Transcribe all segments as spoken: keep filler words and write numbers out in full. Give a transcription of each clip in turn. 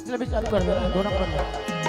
इसलिए भी चालू कर देना, दो नंबर में।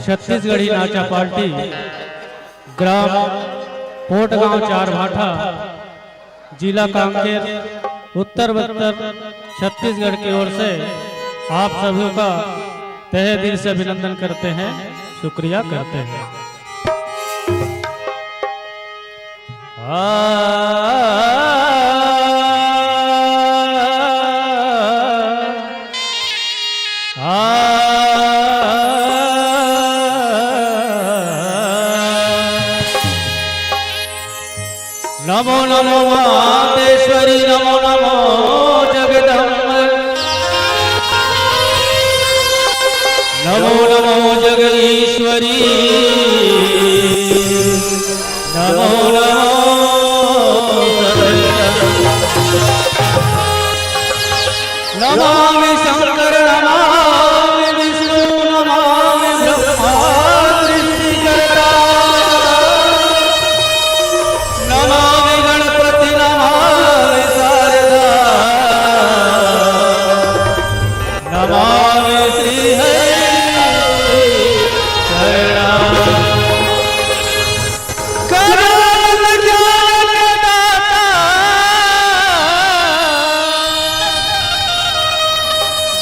छत्तीसगढ़ी नाचा पार्टी, ग्राम पोटगांव चारभाठा, जिला कांकेर, उत्तर बस्तर छत्तीसगढ़ की ओर से आप सभी का तहे दिल से अभिनंदन करते हैं, शुक्रिया करते हैं। आ, आ, नमो नमो मातेश्वरी, नमो नमो जगदम्ब, नमो नमो जगदीश्वरी, नमो नमो सरस्वती। नमामि शंकर, नमामि विष्णु, नमामि ब्रह्मा सृष्टिकर्ता, नमामि गणपति, नमामि शारदा, नमामि श्री हरि चरणा। करुण ज्ञान दाता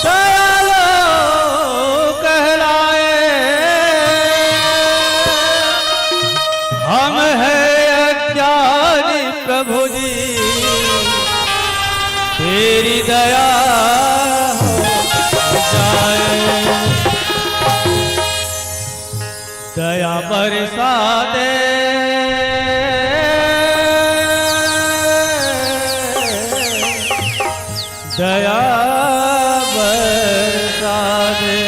दयालो कहलाए। हम हैं अज्ञानी प्रभु जी, तेरी दया हो जाए। दया बरसा दे, दया बरसा दे,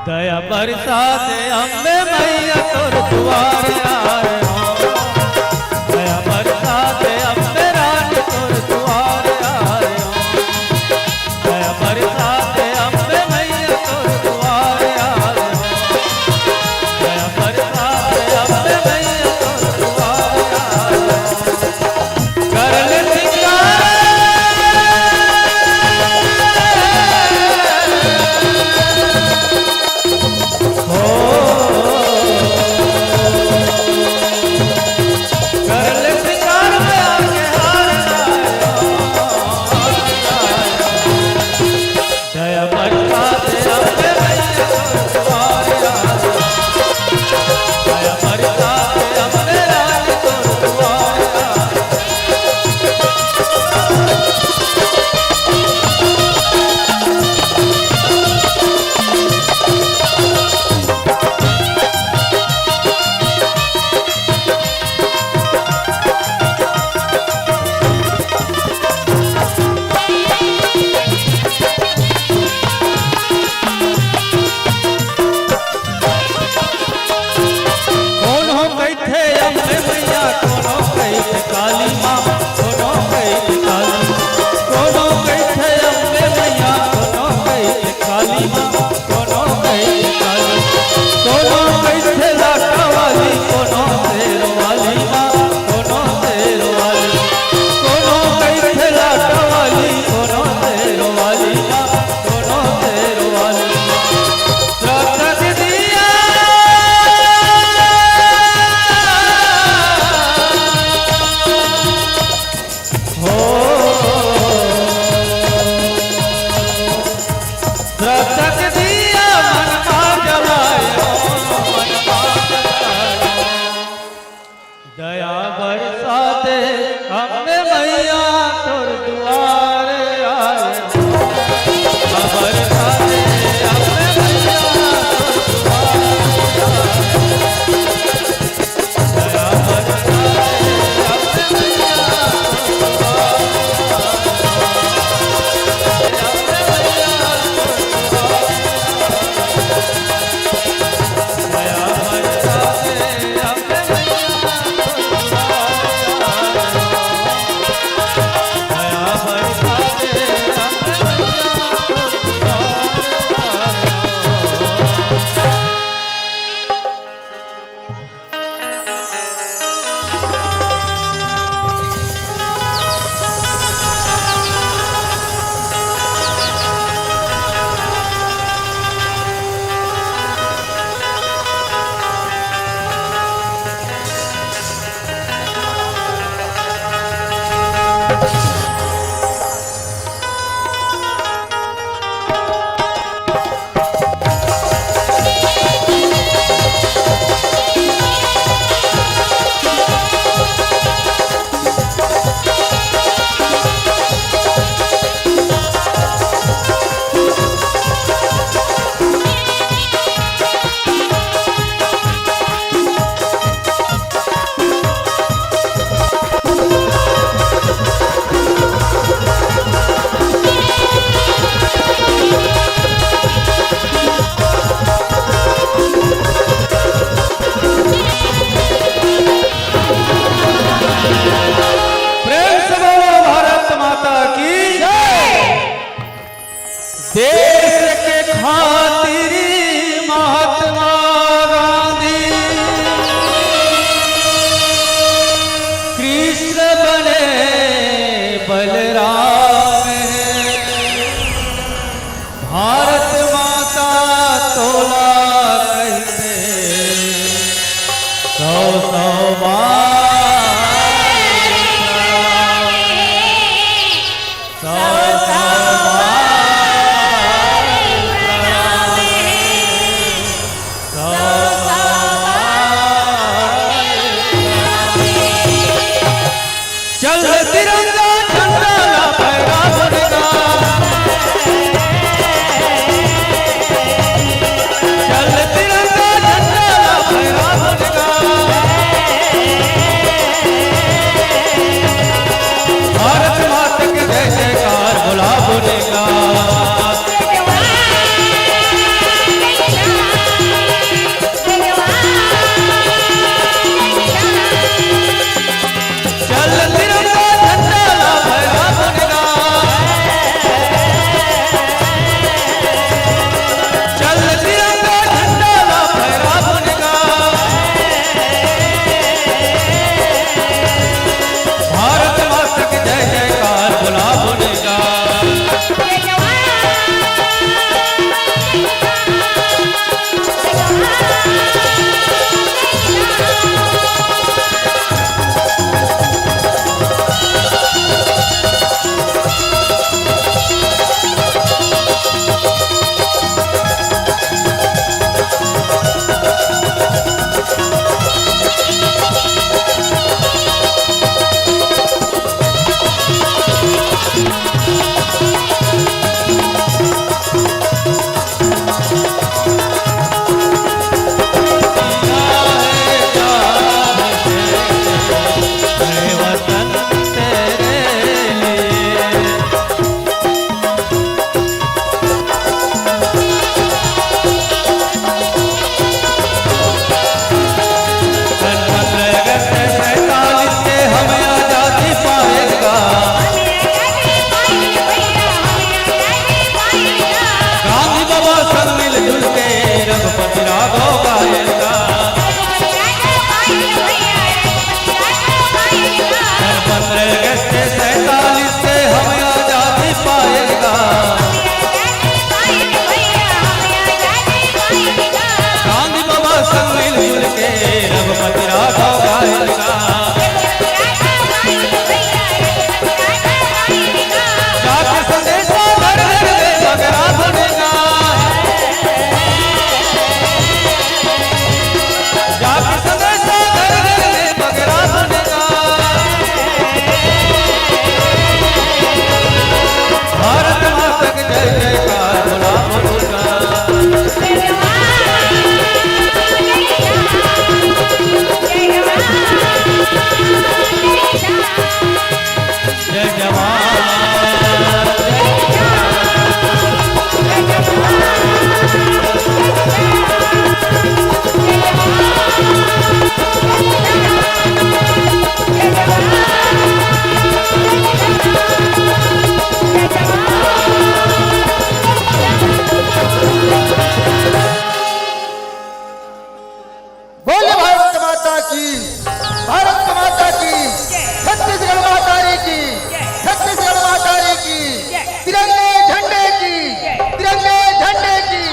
दया बरसा दे अम्बे मैया तोर दुआरे आए हों। दया बरसा दे अम्बे रानी तोर दुआरे आए हों। दया बरसा दे अम्बे मैया तोर दुआरे आए हों। दया बरसा दे अम्बे मैया तोर दुआरे आए हों। कर ले सिंगार। हो। कर ले सिंगार में आके हार लाए। दया बरसा दे अम्बे मैया तोर दुआरे आए। दया बरसा दे अम्बे रानी तोर दुआरे आए। कोनो कहिथे अम्बे मैया, कोनो कहिथे काली माँ, कोनो कहिथे काली, कोनो कहिथे अम्बे मैया, कोनो कहिथे काली माँ, कोनो कहिथे काली, कोनो कहिथे लाटा वाली, कोनो शेर वाली माँ, कोनो शेर वाली, कोनो कहिथे लाटा वाली, कोनो शेर वाली माँ, कोनो शेर वाली माँ। रख दिया। हो। रख दिया मन का जलाए हो, मन का जलाए हो। दया बरसा दे अम्बे मैया तोर दुआरे आए। दया बरसा दे अम्बे मैया तोर दुआरे आए। दया बरसा दे अम्बे मैया तोर दुआरे आए। दया बरसा दे अम्बे मैया तोर दुआरे जाके संदेशा घर घर में बगरा बनेगा। जाके संदेशा घर घर में बगरा बनेगा। भारत माता की जय जयकार बोला बनेगा। जय जवान। बोले भारत माता की, भारत माता की, छत्तीसगढ़ माता की, छत्तीसगढ़ माता की, तिरंगे झंडे की, तिरंगे झंडे की।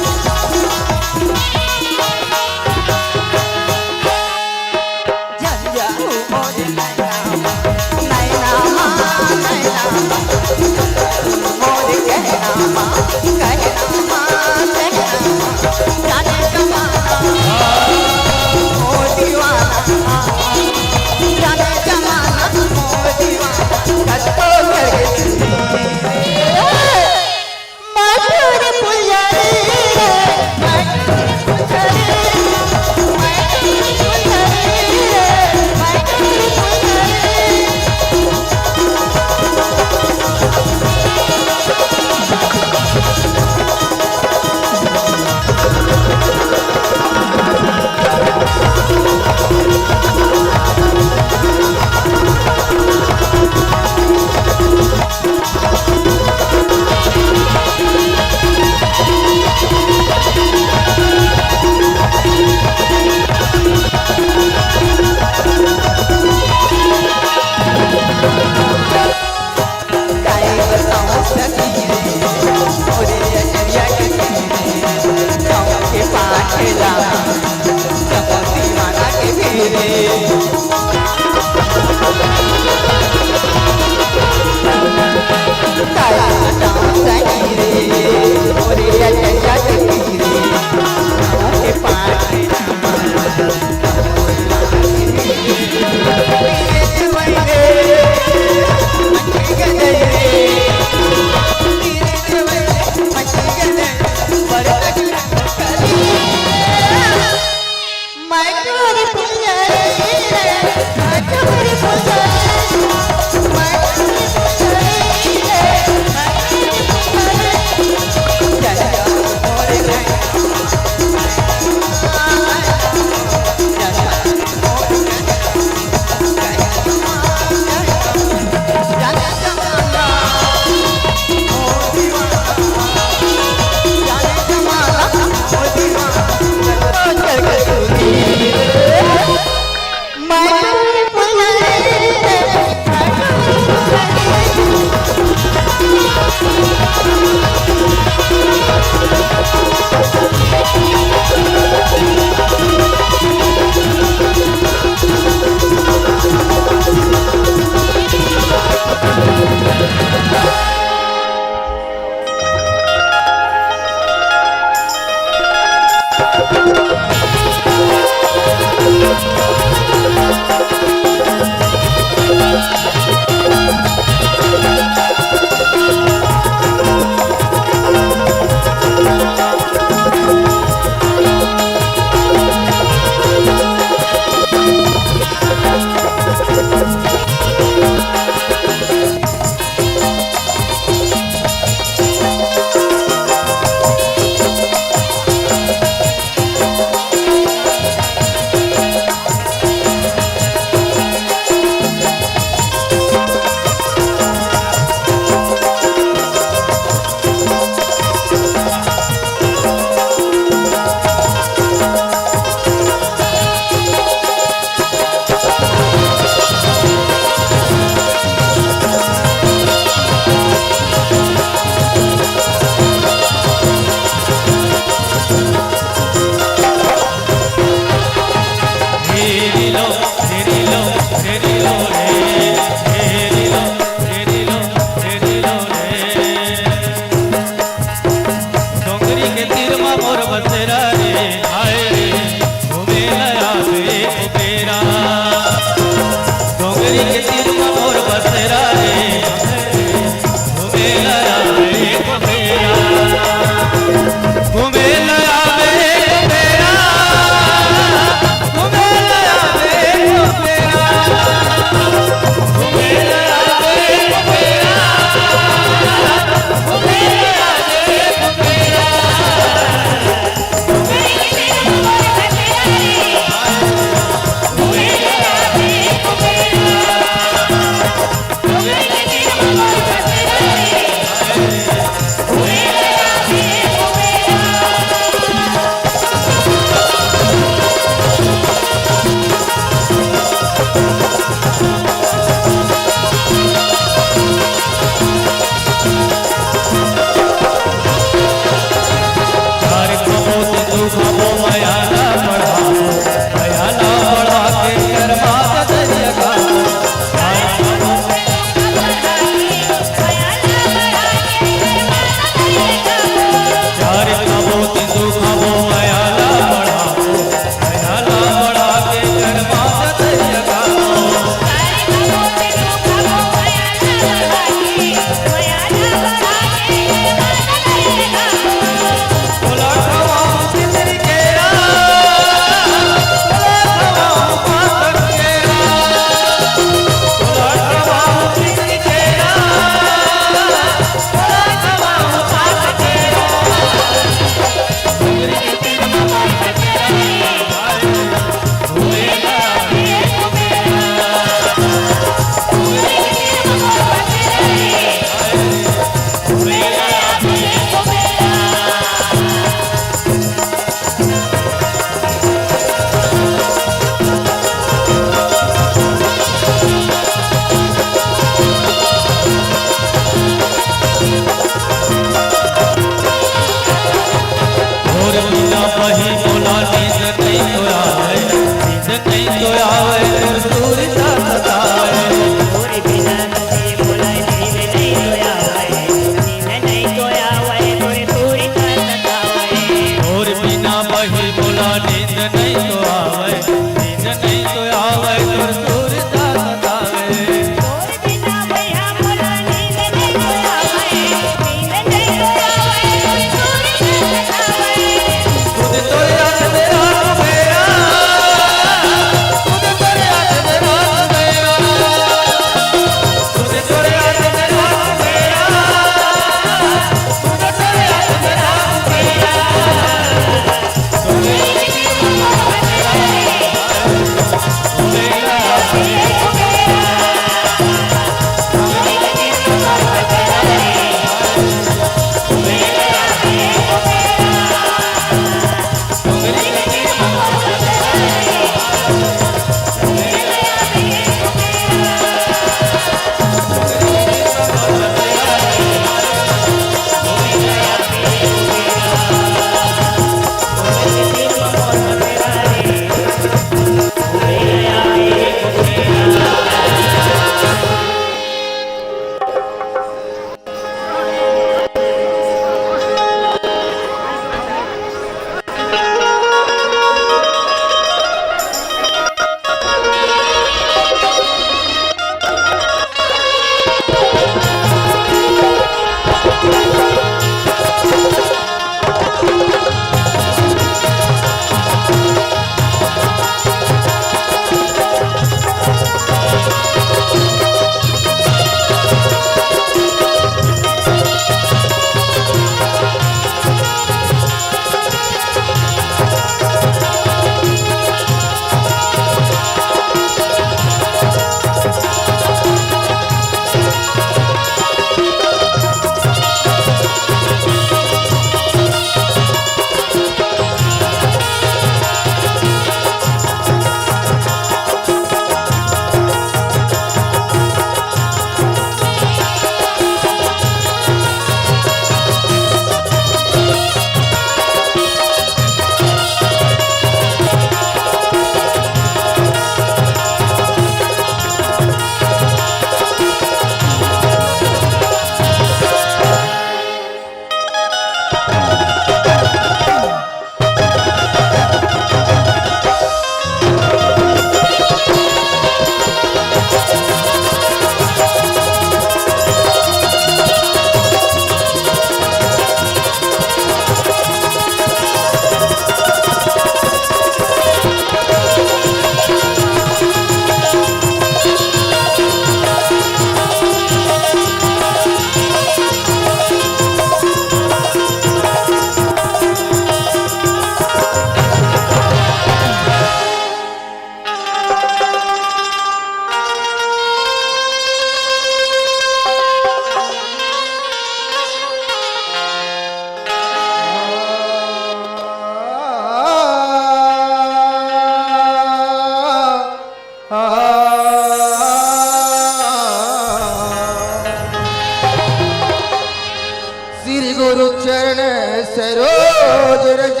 गुरु चरण सरोज रज।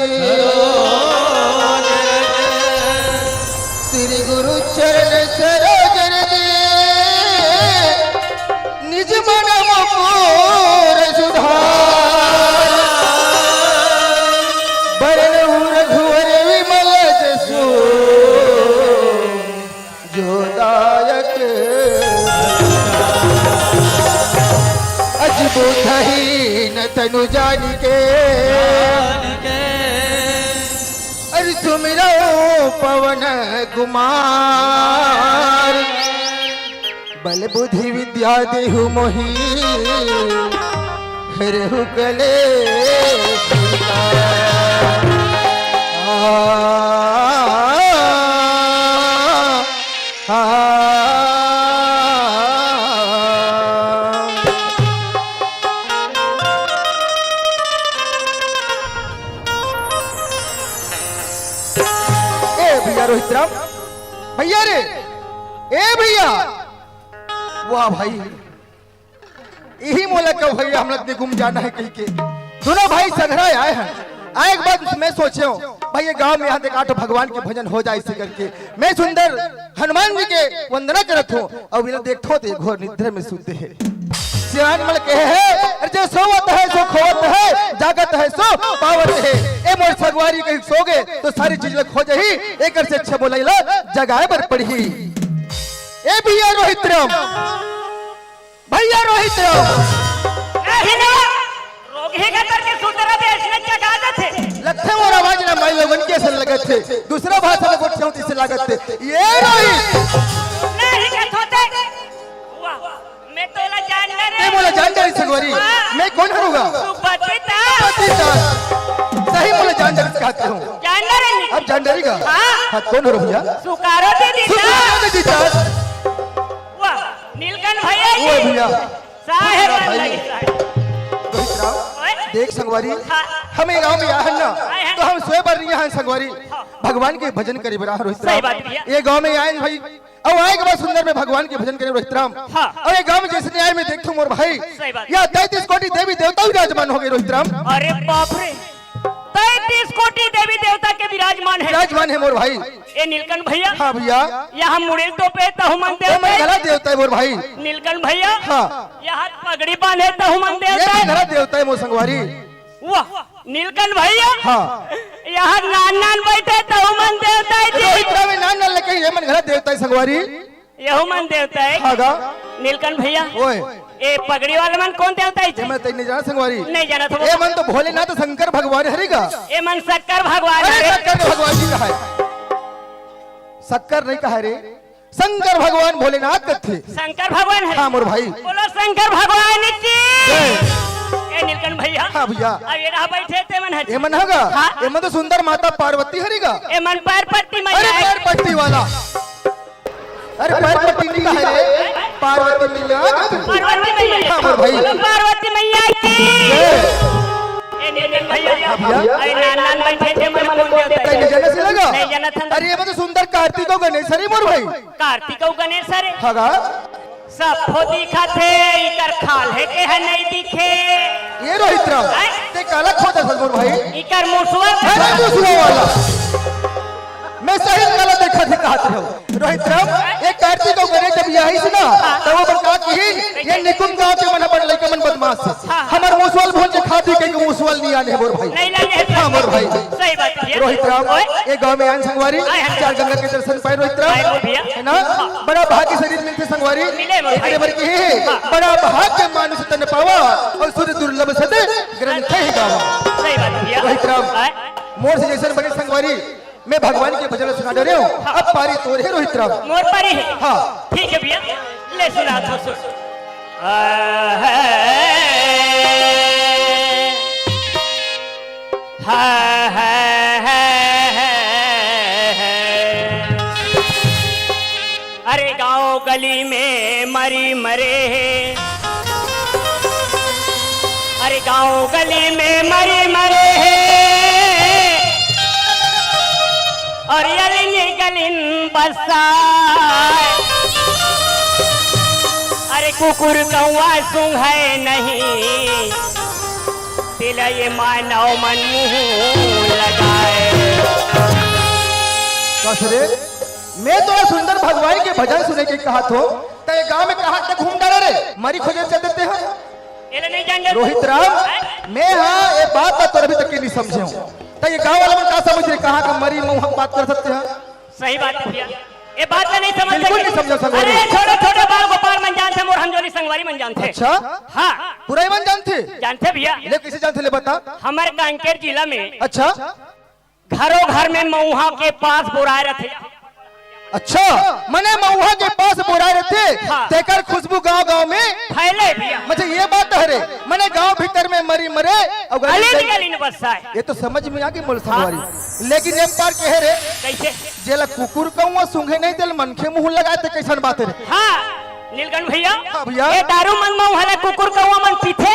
श्री गुरु चरण सरोज रज। निज मन मुकुर सुधार। बरनउँ रघुवर विमल जसु। जो दायक अजबो दीन तनु जानिके। अरे सुमिरउँ पवन कुमार। बल बुद्धि विद्या देहु मोहि। हरहु कलेश विकार। आ, आ, आ। ए भैया रोहित राम, भैया रे, ए भैया, वाह भाई, इही मोला कहो भैया, हमला निकुम जाना हे कहिके। दूनों भाई संघरा आए हन। आए के बाद मैं सोचेंव, भाई ये गांव में यहाँ देख आठ भगवान के भजन हो जाए इसे करके। मैं सुंदर हनुमान जी के वंदना करत हूँ अउ इला देखथों ते घोर निद्रा में सुते हे। सियान मन कहे हे, अरे जो सोवत हे सो खोवत हे, जागत हे सो पावत हे। ए मोर संगवारी कहीं सो गे तो सारी चीज ल खो जही, एकर से अच्छा मोला इला जगाए बर पड़ही। ए भैया रोहित राम, भैया रोहित राम। नहीं ना, रोग हे का करके सुतरा भी ऐसने जगा देथे। लगथे मोर आवाज ना माई लोगन के असन लगथे। दूसरा भाषा में बोलथे हूँ, तइसे लागथे। ए रोहित। नहीं का होते। वाह, मैं तोला जान डरे। ए मोला जान डरे संगवारी। हाँ। मैं कोन हरँव गा? सुपतिता। सुपतिता। सही मोला जान डरे कहत हूँ। जान डरे नहीं। अब जान डरे गा? हाँ। हाँ, कोन हरँव भैया? सुकारो दे दीता। सुकारो दे दीता। वाह, नीलकंठ भैया जी। ओ भैया। साहेब भाई। लगी साहेब। रोहित राम, ओए। देख संगवारी, हाँ। हम ए गांव में आए हन ना, आए हन। तो हम सोए बर नहीं आए हन संगवारी, हाँ। भगवान के भजन करे बर आए हन रोहित राम। सही बात भैया। ए गांव में आए हन भाई, अउ आए के बाद सुंदर में भगवान के भजन करे रोहित राम। हाँ। अउ ए गांव में जइसने आए मैं देखथों मोर भाई, सही बात। यहाँ तैंतीस कोटि देवी देवता विराजमान हो गे रोहित राम। अरे बाप रे, तैंतीस कोटि देवी देवता के विराजमान हे। विराजमान हे मोर भाई। ए नीलकंठ भैया। हाँ भैया। यहाँ मुड़ी ल तोपे तहु मन ए मन देवता हे। घला देवता हे मोर भाई। नीलकंठ भैया। हाँ। यहाँ पगड़ी बांधे तहु मन ए देवता हे। मन घला देवता हे मोर संगवारी। वाह, नीलकंठ भैया। हाँ। यहाँ नान नान बैठे तहु मन देवता हे जी। रोहित राम नान नान लगे, ए मन घला देवता हे संगवारी। एहू मन देवता हे। हाँ गा। नीलकंठ भैया। ओए। ए पगड़ी वाले मन कोन देवता हे जी? ए मन तैं नहीं जानत संगवारी। नहीं जानत हो। ए मन तो भोलेनाथ शंकर भगवान हरे गा। ए मन शक्कर भगवान अरे हरे। शंकर भगवान जी कहा हे। शक्कर नहीं कहा रे, शंकर भगवान भोलेनाथ कथे। शंकर भगवान हरे। हाँ मोर भाई। बोलो शंकर भगवान की। जय। ए नीलकंठ भैया। हाँ भैया। अब ए रहा बैठे ते मन हरे। ए मन ह गा। हाँ। ए मन तो सुंदर माता पार्वती हरे गा। ए मन पार्वती अरे मैया। पार्वती वाला। अरे पार्वती नहीं कहा रे, पार्वती मैया। पार्वती मैया। हाँ, मोर भाई। बोलो पार्वती मैया की। जय। ए नीलकंठ भैया। हाँ भैया। अरे नान नान बैठे ते मन कोन देवता हे। नहीं जानत हस गा। नहीं जानत हन। अरे ए मन तो सुंदर कार्तिक अउ गणेश हरे मोर भाई। कार्तिक अउ गणेश हरे। हाँ गा। सब हो दिखत हे, इकर खाल्हे के ह नहीं दिखे। ए रोहित राम, हैं? ते काला खोजत हस मोर भाई? इकर मुसवा अरे मुसवा वाला। मैं सही काला देखत हे कहत हँव। रोहित राम, ए कार्तिक अउ गणेश जब आइस ना, हाँ। तब ओ मन का किहिन, ए निकुम गाँव के मन बड़ लइका मन बदमाश हे। हाँ। हमर मुसवा ल भूँज के खाथे कहिके मुसवा ल नइ लाने हे मोर भाई। नहीं लाने हे। हाँ मोर भाई। सही बात हे। रोहित राम, ओए। ए गाँव में आन संगवारी, आए हन। चार गंगा के दर्शन पाए रोहित राम। आए हो भैया। हे ना? हाँ। बड़ा भाग्य शरीर मिलथे संगवारी। मिले मोर भाई। एकरे बर किहे हे, हाँ। बड़ा भाग्य मानुष तन पावा, अउ सुर दुर्लभ सद ग्रंथ ही गावा। सही बात हे भैया। रोहित राम, आए। मोर से जइसन बने संगवारी, मैं भगवान के भजन सुना डरेंव। हाँ। अब पारी तोर हे रोहित राम। मोर पारी हे? हाँ। ठीक हे भैया, ले सुना तो सुन। अरे गाँव गली में मरी मरे हे, अरे गाँव गली में मरी मरे हे, अउ अलिन गलिन बस्साय। अरे कुकुर कौआ सूंघय नहीं, ये मानव मन मुंह लगाए। कस रे, मैं तोला सुंदर भगवान के भजन सुने के कहत हो, त ये गांव में कहां तक घूम डारे रे, मरी खोजे चल देते हैं। एला नहीं जान ले। रोहित राम, हैं? मैं हां, ये बात ला तोर अभी तक के नहीं समझे हूं। त ये गांव वाला मन का समझ रे, कहां का मरी मउहा बात कर सकते हैं? सही बात है भैया, ये बात तो नहीं समझ बिल्कुल सके। नहीं समझा संगवारी। अरे छोटे छोटे बाल गोपाल मन जानथे, मोर हमजोली संगवारी मन जानथे। अच्छा? हां। पूरा ही मन जानथे? जानथे भैया। ले कैसे जानथे ले बता। हमर कांकेर जिला में अच्छा? घरों घर में मउहा के पास बोराए रथे। अच्छा, मने मउहा के पास बोराए रथे, हां। तेकर खुशबू गांव गांव में फैले भैया। अच्छा, ये बात है रे, मने गांव भीतर में मरी मरे, अउ गली अली गली में बसता है। ये तो समझ में आ गई मोर संगवारी। हां। लेकिन एक बार कहे रे, कैसे? जेला कुकुर कौवा सूंघे नहीं, तेला मनखे मुंह लगाए, ते कैसन बात है रे? हां, नीलकंठ भैया। हां भैया। ये दारू मन मउहा ला कुकुर कौवा मन पीथे?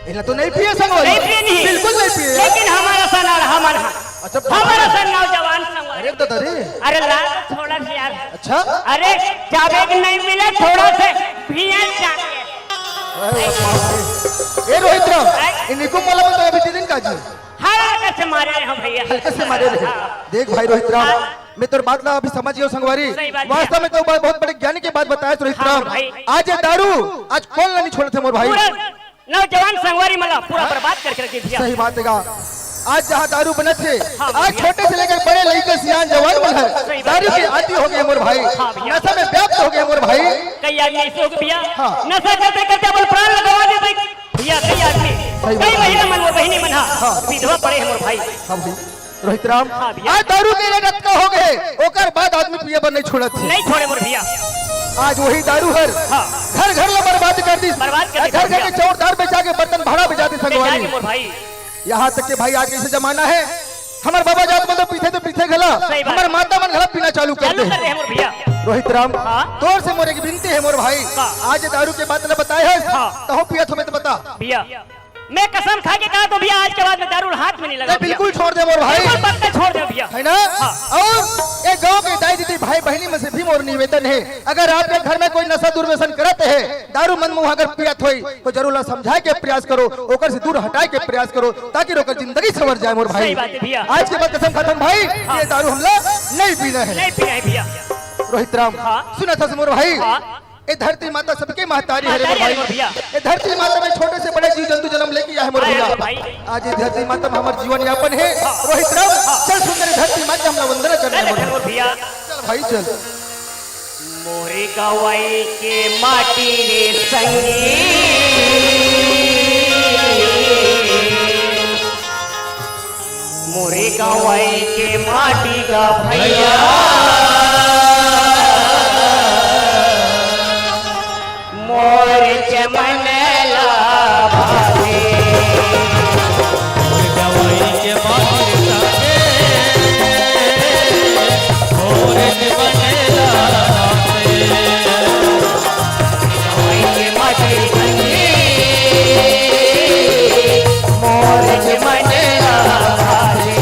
एला तो नहीं पिए संगवारी। नहीं पिए नहीं। बिल्कुल नहीं पिए। लेकिन हमर सन अड़हा मन हा। अच्छा, हमर सन नौजवान संगवारी। अरे दादा रे। अरे ला थोड़ा सा यार। अच्छा। अरे चाबे के नहीं मिले, थोड़ा से पिए चाबे। अरे बाप रे। ए रोहित राम, हैं? ये निकुम वाला मन तो अभी दिन का जी। हल्का से मारे हम भैया। हल्का से मारे रे। देख भाई रोहित राम, हां। मैं तोर बात ला अभी समझ गया संगवारी। सही बात है। वास्तव में तो बहुत, बहुत बड़े ज्ञानी के बात बताया रोहित हां राम। भाई। आज ये दारू, आज कौन ला नहीं छोड़त हे मोर भाई। पूरा नौजवान संगवारी मन ला पूरा बर्बाद करके रखे भैया। सही बात है गा। आज जहाँ दारू बनत हे, हाँ आज भैया। छोटे से लेकर बड़े लइका सियान जवान मन हर सही बात दारू के है। आदी हो गए मोर भाई, हाँ भैया। नशा में व्याप्त हो गए मोर भाई। कई आदमी ऐसे हो गए भैया, हाँ। नशा करते करते अपन प्राण लगवा देते भैया। कई आदमी, सही बात कई है। महिला मन, वो बहिनी मन हा, हाँ। विधवा पड़े हैं मोर भाई। हाँ भाई। रोहित राम, हाँ भैया। आज दारू के लत का हो गए, ओकर बाद आदमी पिए बर नहीं छोड़त हे। नहीं छोड़े मोर भैया। आज वही दारू हर हाँ। घर घर ला बर्बाद कर दिस। बर्बाद कर दिस घर घर भैया। के चाउर दार बेचा के बर्तन भाड़ा बेचा दिस बेचा संगवारी। के मोर भाई। यहाँ तक के भाई आज ऐसे जमाना है, हमर बाबा जात मन तो पीथे तो पीथे घला, सही बात। हमर माता मन घला पीना चालू कर चालू दे। कर दे मोर भैया। रोहित राम, हाँ। तोर से मोर एक विनती है मोर भाई, हाँ। आज दारू के बात न बताए है, हाँ। तहो पिया तुम्हें तो बता। भैया, मैं कसम खा के कहा तो भैया, आज के बाद मैं दारू हाथ में नहीं लगा नहीं, भैया। बिल्कुल छोड़ दे मोर भाई। बिल्कुल पक्का छोड़ दे भैया। है ना? हाँ। और ये गांव के दाई दीदी भाई बहनी में से भी मोर निवेदन है, अगर आपके घर में कोई नशा दुर्व्यसन करत है, दारू मन मुंह अगर पियत होई, तो जरूर ला समझाए के प्रयास करो, ओकर से दूर हटाए के प्रयास करो, ताकि ओकर जिंदगी संवर जाए मोर भाई। सही बात है भैया। आज के बाद कसम खाता हूँ भाई, हाँ। ये दारू हमला नहीं पीना है। नहीं पीना है भैया। रोहित राम, हाँ। सुना था मोर भाई, हाँ। ए धरती माता सबके महतारी हरे मोर महतारी हरे भाई। मोर भैया। ए धरती माता में छोटे से बड़े जीव जंतु जन्म लेके आए मोर आए भैया। मोर भाई। आज ये धरती माता में हमर जीवन यापन है। हाँ। रोहित राम, हाँ। चल सुंदर धरती माता हमला वंदना करना है अरे मोर धर्म भैया। भैया। चल भाई चल। मोरे गवाई के माटी रे संगी, मोरे गवाई के माटी का भैया, मोर चमन ला भावे। मोरे गवाई के माटी रे संगी, मोरे चमन ला भावे।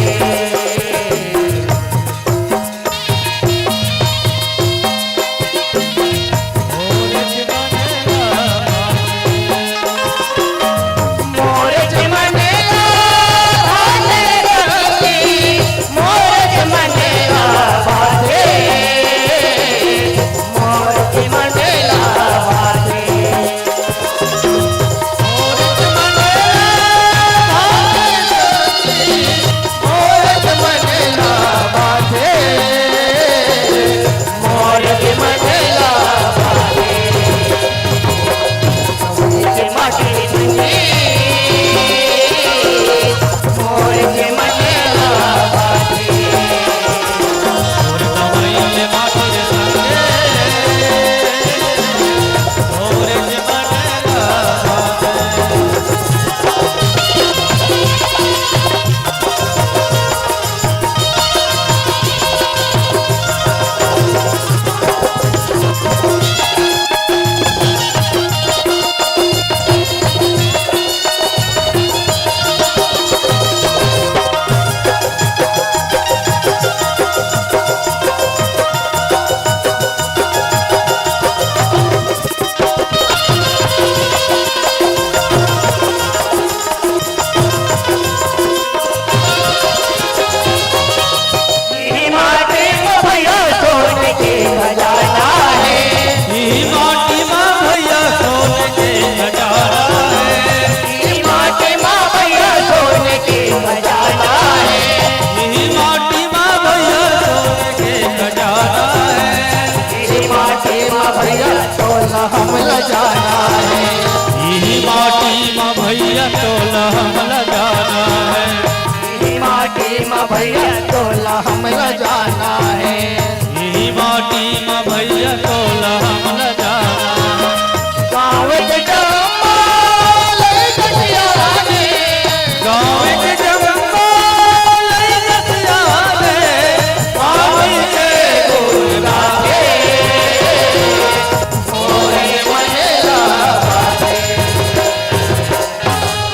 तोला हमला जाना है। इही माटी म भैया तोला हमला जाना है। इही माटी म भैया तोला हमला जाना है। गाँव के जम्मा लइका सियाने। गाँव के जम्मा लइका सियाने। पावन के गुण गावे।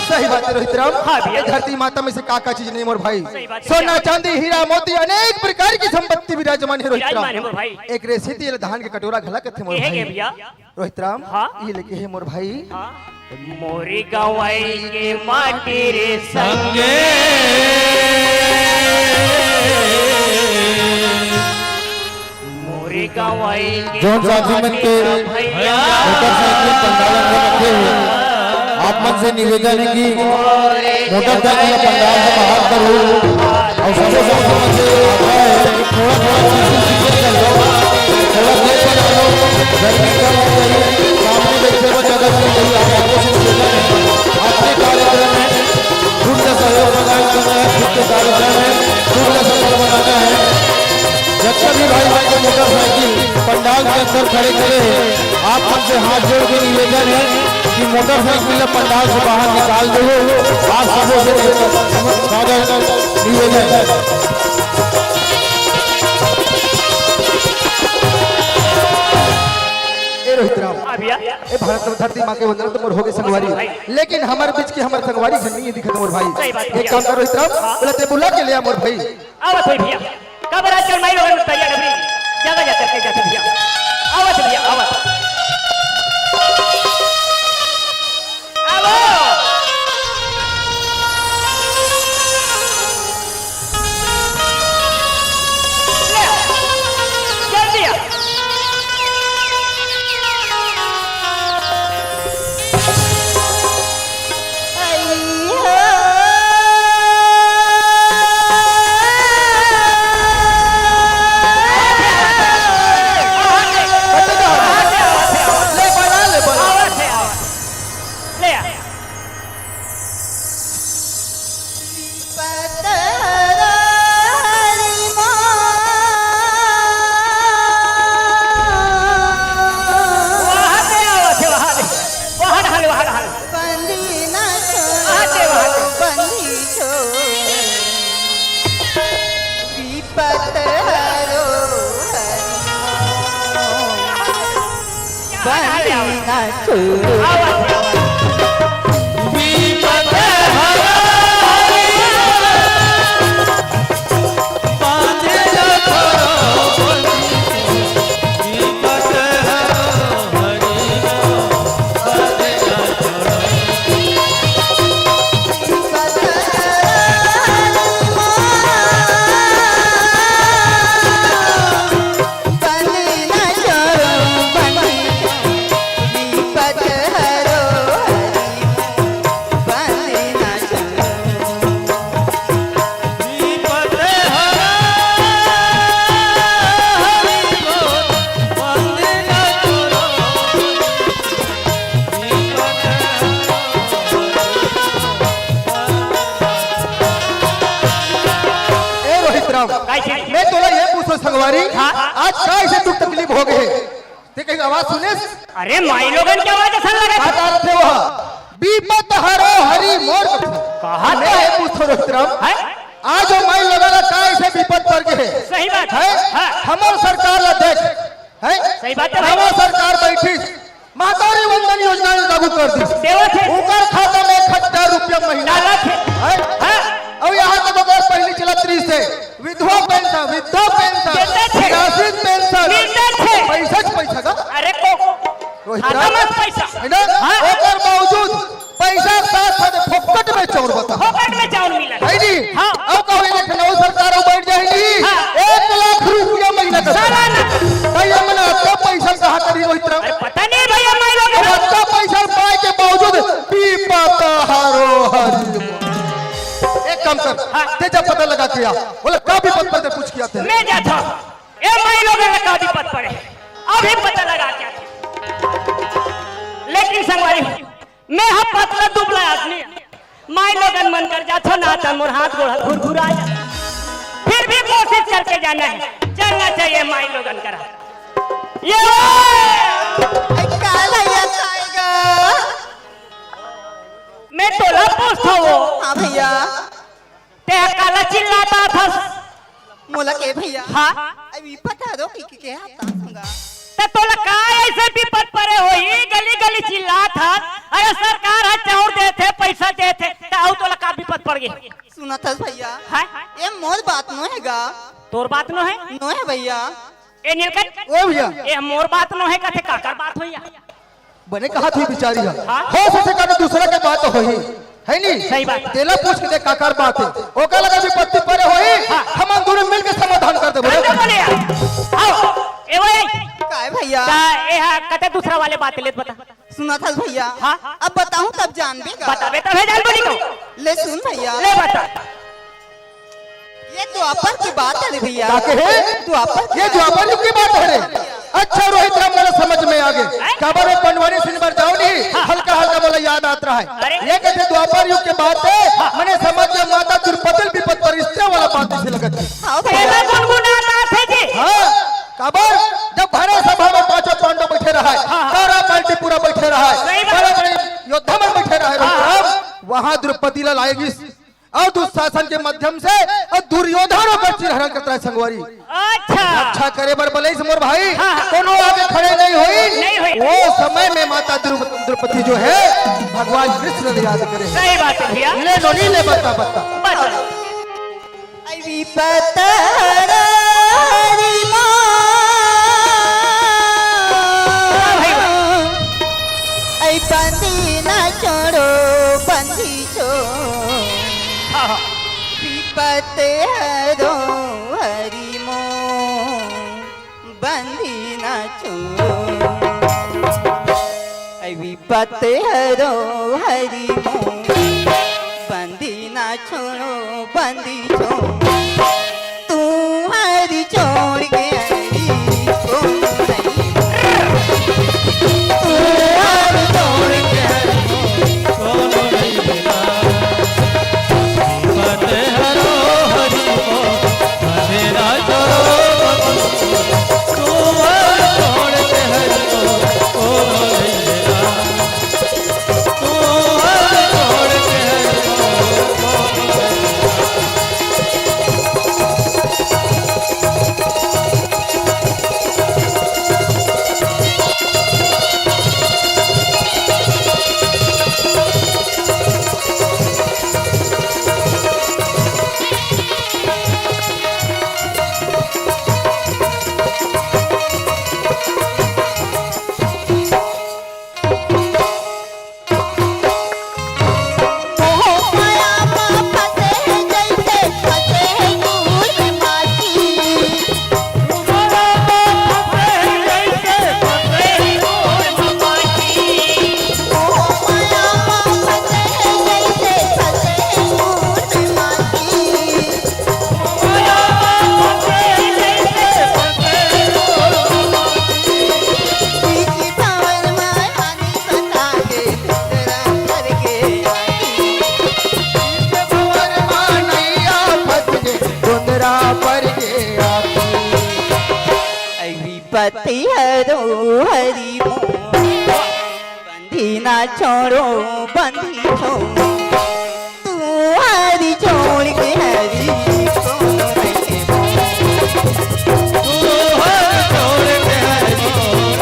सही बात है रोहित राम। हाँ भैया। ये धरती माता में से का का चीज नहीं मोर भाई। सही बात है सोना भैया। चांदी हीरा मोती अनेक प्रकार की संपत्ति विराजमान है रोहित राम। विराजमान है मोर भाई। एक रेसी तेल धान के कटोरा घला कथे मोर ये भाई। है भैया। रोहित राम। हाँ। ये लेके है मोर भाई। हाँ। मोरी गंवई के माटी रे संगे। मोरी गंवई के जोन साथी मन के मोटरसाइकिल पंडाल अंदर रखे हे, आप मन से निवेदन है कि मोटरसाइकिल पंडाल से बाहर करो और सबो साथी मन से आग्रह है कि थोड़ा थोड़ा चीज सीखे कर लो, थोड़ा देर बना लो, गर्मी कम हो गई, सामने बैठे वो जगह नहीं गई, आप सबो से निवेदन है, आज के कार्यक्रम में खुद का सहयोग प्रदान करना है, खुद के कार्यक्रम में खुद का सफल बनाना है। जब भी भाई भाई के मोटरसाइकिल पंडाल के अंदर खड़े करे हे, आप मन से हाथ जोड़ के निवेदन है कि मोटरसाइकिल ला पंडाल से बाहर निकाल दो। आप सबों से सादर निवेदन है। ए रोहित राम, हाँ भैया। ए भारत धरती माँ के वंदना तो मोर होगे संगवारी, भाई। लेकिन हमर बीच के हमर संगवारी घनी दिखत मोर भाई। सही बात एक भैया। काम कर रोहित राम, हाँ। बोला ते बुला के ले आ मोर भाई। आवत होई भैया, काबर आजकल माई लोगन तैयार अबरी ज्यादा जाकर के जाते भैया। आवत भैया, आवत। आवो। ले, जल्दी आ। वहाँ से आओ, अच्छा, वहाँ से। वहाँ ढाल, वहाँ ढाल। बंदी ना छोड़ो, वहाँ से, वहाँ से। बंदी छोड़ो। विपत हरो हरि मोर। बंदी ना छोड़ो। आओ, आओ, आओ। विपत हरो हरि मोर। ए रोहित राम, काय चीज? मैं तोला ये पूछो संगवारी, हाँ? आज काय से दुख तकलीफ हो गए? ते कहीं आवाज सुनेस? अरे माई लोगन के आवाज असन लगत। बात आ रहे हो? बीपत हरो हरि मोर कथे। कहा मैं तो? ये पूछो रोहित राम। हैं? आज वो माई लोगन ला काय से विपत पड़ गए? सही बात है। हैं? हाँ। हमर सरकार ला देख। हैं? सही बात है भाई। नवा सरकार बैठिस, महतारी वंदन योजना लागू कर दिस। देवत हे। ओकर खाता में एक हजार रुपया महीना डालत हे। हैं? हाँ। अउ यहाँ तक ओकर पहली चलत रहिस हे, विधवा पेंशन, वृद्धा पेंशन, देते थे। निराश्रित पेंशन, मिलते थे। पैसा च पैसा का। अरे को, रोहित खाता राम। में पैसा। है ना? हाँ। ओकर बावजूद पैसा साथ साथ फोकट में चाउर बता। फोकट में चाउर मिलत। है जी? हाँ। अब कहूँ एक नवा सरकार अउ बैठ जाही जी। हाँ। एक लाख रुपया महीना का। सालाना। त ये मन अतना पैसा कहाँ करी रोहित राम? अरे पता नहीं भैया, माई लोग अब अतना पैसा पाए के बावजूद विपत हरो हरि। एक काम कर, हाँ। ते जा पता लगा के आ। बोला का विपत पड़े पूछ के आते हैं। मैं जाता हूँ। ए माई लोग का विपत पड़े। अभी पता लगा के आते हैं। लेकिन संगवारी, मैं हा पतला दुबला आदमी। माई लोगन मन कर जाथो ना, त मोर हाथ गोड़ ह घुरघुरा जाथे। फिर भी कोशिश करके जाना हे, चलना चाहिए माई लोगन करा। ये वो! अरे का भैया, काय गा? मैं तोला पूछथों वो। हाँ भैया। तें ह काला चिल्लात हस? मोला के भैया? हाँ? अभी पता दो कि, कि, के आता संगा। त तोला का ऐसे बिपत परे होही, गली गली चिल्लात हस? अरे सरकार ह चाउर देथे, पैसा देथे, त अउ तोला का बिपत पड़ गे? सुनत हस भैया? हाँ? ये मोर बात नो हे गा। तोर बात नो हे? नो हे भैया। ए नीलकंठ, ओ भैया। ए मोर बात नो हे कथे, काकर बात होही? बने कहा थी बिचारी ह। हाँ। हो सके कथे दूसरा के बात होही, है नी? सही बात। तेला पूछ के देख काकर बात हे, ओकर लगे बिपत्ती परे होही, हाँ। हमन दूनों मिल के समाधान कर देबो। कर देबो ले यार। आओ, ए वो, ए। काय भैया? त ए हा कथे दूसरा वाले बात ले बता। सुनत हस भैया? हाँ। अब बताहूँ तब जानबे का? बताबे तभे जानबो नी तो। ले सुन भैया। ले बता। ये द्वापर के बात हे रे भैया। का कहे? द्वापर के ये बात। द्वापर युग के बात हे रे। अच्छा रोहित राम, मोला समझ में आगे। हैं? काबर वो पंडवानी सुनिबर जाव नहीं, हाँ। हल्का हल्का मोला याद आत रहा हे। अरे। ये कथे द्वापर युग के बात हे, हाँ। मने समझ में माता द्रौपदी बिपत परिस्थिति वाला बात इसे लगत हे। हाँ भैया। एला गुनगुनात हे जी। हाँ, काबर जब भरे सभा में पांचों पांडव बैठे रहा हे, हाँ, हाँ। कौरव पार्टी पूरा बैठे रहा हे, सही बात। बड़े बड़े योद्धा मन बैठे रहा हे, हाँ। रोहित राम, वहाँ द्रौपदी ला लाएगी अउ दुशासन के माध्यम से अउ दुर्योधन ओकर चीरहरण करत रहे संगवारी। अच्छा। रक्षा करे बर बलइस मोर भाई, हाँ, हाँ। कोनो आगे खड़े नहीं होई। नहीं होई। वो समय में माता द्रौ-, द्रौपदी जो हे भगवान कृष्ण ला याद करे। सही बात हे भैया। ले नोनी ले बता बता। बता। ऐ विपत हरो हरि मोर। हाँ भाई, वाह। ऐ बंदी ना छोड़ो, बंदी छोड़। हाँ, हाँ। विपत हरो हरि मोर, बंदी ना छोड़ो। ऐ विपत हरो हरि मोर, बंदी ना छोड़ो, बंदी छोड़। तू हरि छोड़ के हरि को नहीं। तू हरि छोड़ के हरि को नहीं। विपति हरो हरि मोर, बंदी ना छोड़ो, बंदी छोड़ो। तू हरि छोड़ के हरि को नहीं। तू हरि छोड़ के हरि को नहीं।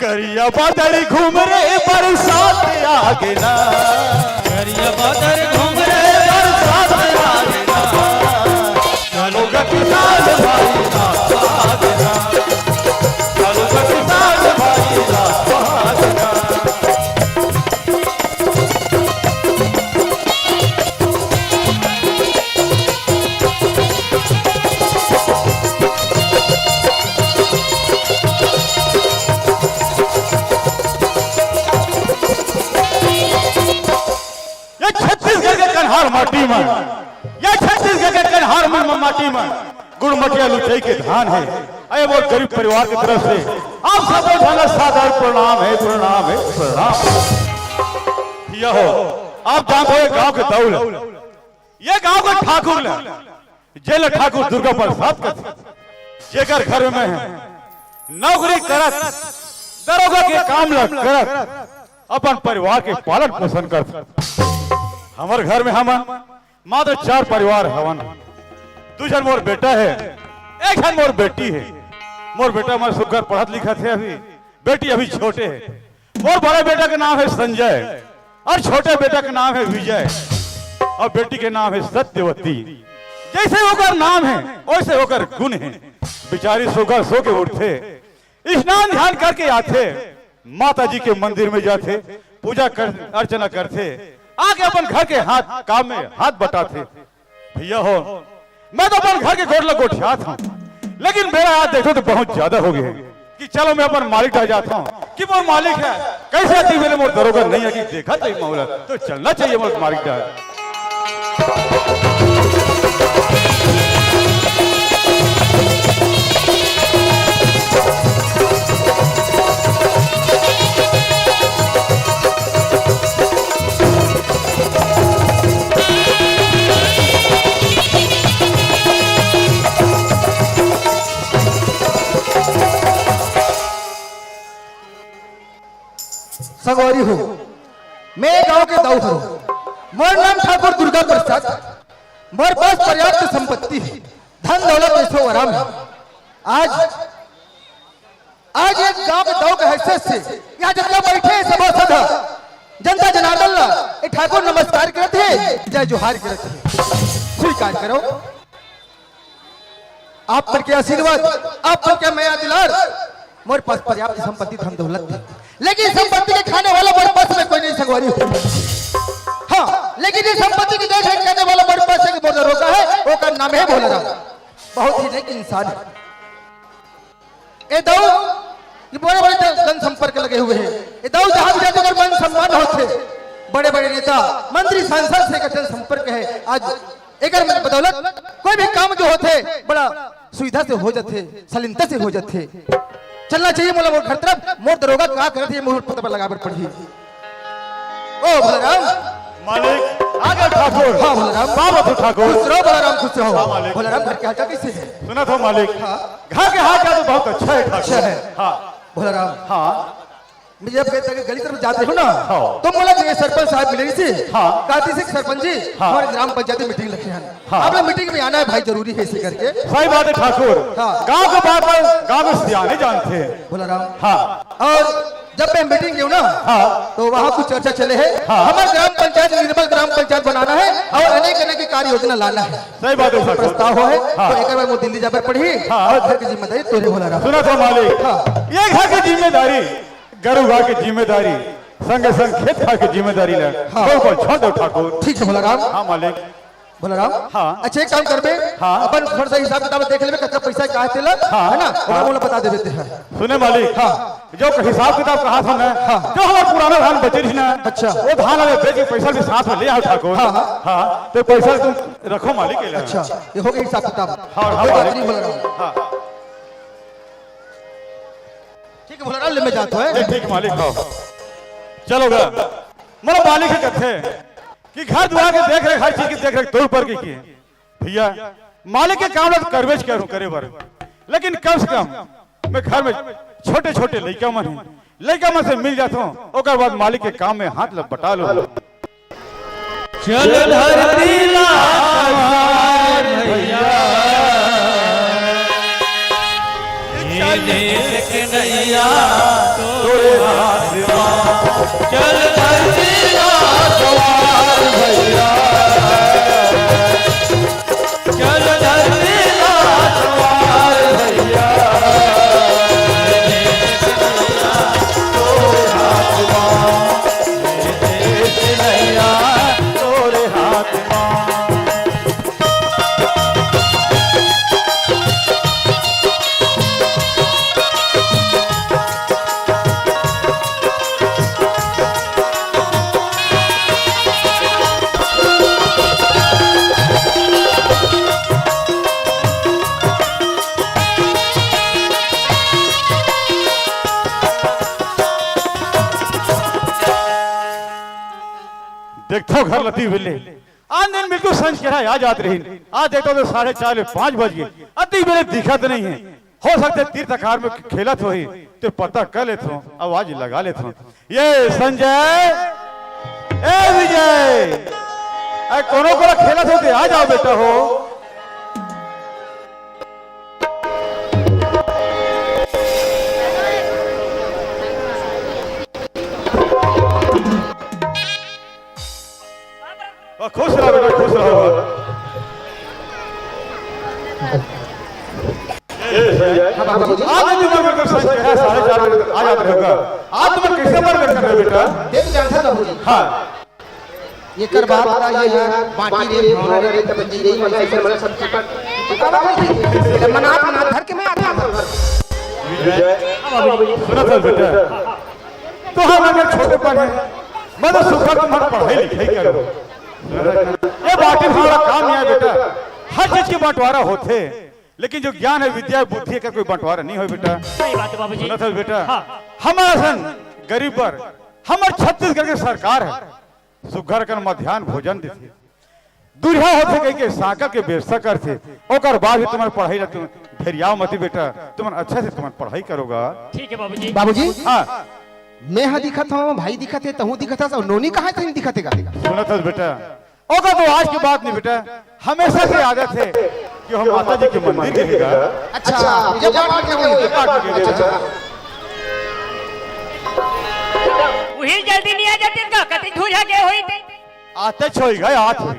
करिया बादर घूम रे, बरसात आगे ना। करिया बादर घूम रे, बरसात आगे ना। चलो ग किसान भाई, रात आगे ना। चलो ग किसान भाई, रात आगे ना। ये छत्तीसगढ़ के कन्हार माटी में, ये छत्तीसगढ़ के कन्हार में, माटी में गुड़मटिया लुचई के धान हे। अरे, वो गरीब परिवार की तरफ से आप सबको जाना सादर प्रणाम हे, प्रणाम हे, प्रणाम। यह हो, आप जानते हो, ये गांव के दौल, ये गांव के ठाकुर ल, जेला ठाकुर दुर्गा प्रसाद कथे, जेकर घर में हे, नौकरी करत, दरोगा के काम ल करत, अपन परिवार के पालन पोषण करत। हमर घर में हमन मात्र चार परिवार हवन। दू झन मोर बेटा हे, एक झन मोर बेटी हे। मोर बेटा मन सुग्घर पढ़त लिखत हे अभी, बेटी अभी छोटे हे। मोर बड़े बेटा के नाम हे संजय और छोटे बेटा के नाम हे विजय और बेटी के नाम हे सत्यवती। जैसे ओकर नाम हे, वैसे ओकर गुण हे। बिचारी सुग्घर सो के उठथे, स्नान ध्यान करके आथे, माता जी के मंदिर में जाथे, पूजा कर, अर्चना करथे, आके अपन घर के हाथ, काम में हाथ बटाथे। भैया हो, मैं तो अपन घर के गोठ ल गोठियात हूँ, लेकिन मेरा आज देखो तो बहुत ज्यादा हो गए कि चलो मैं अपन मालिक डहा जात हूँ कि मोर मालिक हे, कैसे आती मेरे मोर दरोगा नहीं हे कि देखा जाही मामला, तो चलना चाहिए मोर मालिक डहा। संगवारी हो, मैं गांव के दाऊ हरंव। मोर नाम ठाकुर दुर्गा प्रसाद। मोर पास पर्याप्त संपत्ति हे, धन दौलत ऐसो आराम हे। आज, आज एक गांव के दाऊ के हैसियत से यहाँ जितना बैठे हे सभासद, जनता जनार्दन ला ए ठाकुर नमस्कार करत हे, जय जोहार करत हे। स्वीकार करो। आप मन के आशीर्वाद, आप मन के मया दुलार, मोर पास पर्याप्त संपत्ति धन दौलत हे, लेकिन संपत्ति के खाने वाला मोर पास में कोई नहीं संगवारी हो। हाँ, लेकिन ये संपत्ति की देख रेख करने वाला मोर पास एक मोर दरोगा हे, ओकर नाम हे भोला राम। बहुत ही नेक इंसान हे। ए दाऊ, ये बड़े बड़े जन, जनसंपर्क लगे हुए हे। ए दाऊ जहाँ भी जाथे ओकर मान सम्मान होथे। बड़े बड़े नेता, मंत्री, सांसद से एकर जनसंपर्क हे। आज एकर बदौलत कोई भी काम जो होथे बड़ा सुविधा से हो जाथे, सलीनता से हो जाथे। चलना चाहिए मोला मोर घर तरफ, मोर दरोगा का करत हे, मोर पता पर लगाए बर पड़ही। ओ भोलाराम। मालिक, आ गए ठाकुर। हाँ भोलाराम। स्वागत हो ठाकुर। खुश रहो भोलाराम, खुश रहो। हाँ मालिक। भोलाराम, घर के हाल चाल कैसे हे? सुनत हंव मालिक। हाँ। घर के हाल चाल तो बहुत अच्छा हे ठाकुर। अच्छा हे। हाँ। भोलाराम। हाँ। मैं जब गए तक गली तरफ जात रहेंव ना, हाँ। तो मोला जो ये सरपंच साहब मिले रहिस हे, हाँ। कहत रहिस हे, "सरपंच जी, हाँ। हमर ग्राम पंचायत में मीटिंग रखे हन। हाँ। आप लोग मीटिंग में आना हे भाई, जरूरी हे," ऐसे करके। सही बात हे ठाकुर। हाँ। गांव के बात ला गांव में सियाने जानथे। भोलाराम। हाँ। अउ जब मैं मीटिंग गेंव ना, हाँ। तो वहाँ कुछ चर्चा चले हे। हाँ। हमर ग्राम पंचायत, निर्मल ग्राम पंचायत बनाना हे अउ अनेक अनेक कार्य योजना लाना हे। सही बात हे ठाकुर। प्रस्ताव होहे, हाँ। तो एकर बर मोर दिल्ली जाए बर पड़ही हाँ। अउ घर के जिम्मेदारी तोरे भोलाराम। सुनत हंव मालिक। हाँ। ये घर के जिम्मेदारी, गरू गाय के जिम्मेदारी, संगे संग खेत खार के जिम्मेदारी ला हाँ। मोर ऊपर छोड़ दो ठाकुर। ठीक हे भोलाराम। हाँ मालिक। भोलाराम। हाँ। अच्छा, एक काम करबे, हाँ। अपन थोड़ा सा हिसाब किताब देख लेबे, कतका पैसा का हे तेला, हाँ। हे ना? ओला हाँ। मोला बता देबे तें। सुने मालिक, हाँ। जो हिसाब किताब कहा था ना, हाँ। जो हमर पुराना धान बचे रहिस ना, अच्छा। वो धान ला बेच के पैसा भी साथ में ले आव ठाकुर। हाँ, हाँ। हाँ, तो पैसा तुम रखो मालिक के लिए। अच्छा, ये हो गे हिसाब किताब। हाँ, हाँ, कोई बात मालिक। नहीं भोलाराम। हाँ। ठीक हे भोलाराम, ले मैं जात हंव, हे? नहीं, ठीक मालिक, हाँ। चलो गा। मोर मालिक हे कथे कि घर दुआर के देख रेख, हर चीज के देख रेख तोर ऊपर के किए। भैया, मालिक के काम ला तो करबेच करहूं करे बर, लेकिन कम से कम मैं घर में छोटे-छोटे लइका मन हे, लइका मन से मिल जात हंव, ओकर बाद मालिक के काम में हाथ ला बटा लूं। चल धरती ला संभार भैया, ये देश के नैया तो देखथव घर लती बेले, आन दिन बिल्कुल संझ के आ जात रहिन, आज देखथव तो साढ़े चार ले पाँच बज गे, अति बेले दिखत नहीं है। हो सकथे तीर तखार में खेलत होही, ते पता कर लेथव, आवाज लगा लेथव। ये संजय, ए विजय, ए कोनो कोला खेलत हो ते आ जाव बेटा हो। वाह, खुश रहो बेटा, खुश रहो। ए संजय, हाँ, बाबूजी। आज भी मैं बिल्कुल सच कह रहा, साढ़े चार बजे आ जाते होगा। आज तुम्हें कैसे बर्बाद कर रहे हो बेटा? ये तो जानता था बाबूजी। हाँ। एकर बात का ये है, बाटी रे, भौरा रे, तब जी रे, मतलब ऐसे मतलब सब चीज पर तो बाबा बोलती, मनात मनात धर के मैं आता हूँ। विजय, सुना था बेटा, तो हम अगर छोटे पर हैं, मतलब सुखा तुम्हारा पढ़ाई लिखाई करो। ये बाटी भौरा काम नहीं है बेटा, हर चीज के बंटवारा होते, लेकिन जो ज्ञान है, विद्या है, बुद्धि है, का कोई बंटवारा नहीं हो बेटा। सही बात है बाबूजी। सुना था बेटा, हाँ। हमारा सन गरीब पर, हमार छत्तीसगढ़ के सरकार है, सुघर कन मध्यान्ह भोजन देथे। दूरिहा होथे कहिके साकर के व्यवस्था करथे, ओकर बाद भी तुम्हार पढ़ाई ला तुम ढेरियाव मती बेटा, तुमन अच्छा से तुमन पढ़ाई करोगा। ठीक है बाबूजी। बाबूजी, हाँ। मैं ह दिखत हूँ, भाई दिखत है, तहूँ दिखत हस, और नोनी कहाँ से दिखत है गा? सुनत हस बेटा, ओकर तो आज की बात नहीं बेटा, हमेशा से आदत है कि हम माता जी के मंदिर के गा। अच्छा, पूजा पाठ करके हुई। पूजा पाठ करके। अच्छा, अच्छा। वही जल्दी नहीं आ जाते का, कति धूरिहा के हुई थे। आते छोई गए, आत हुई।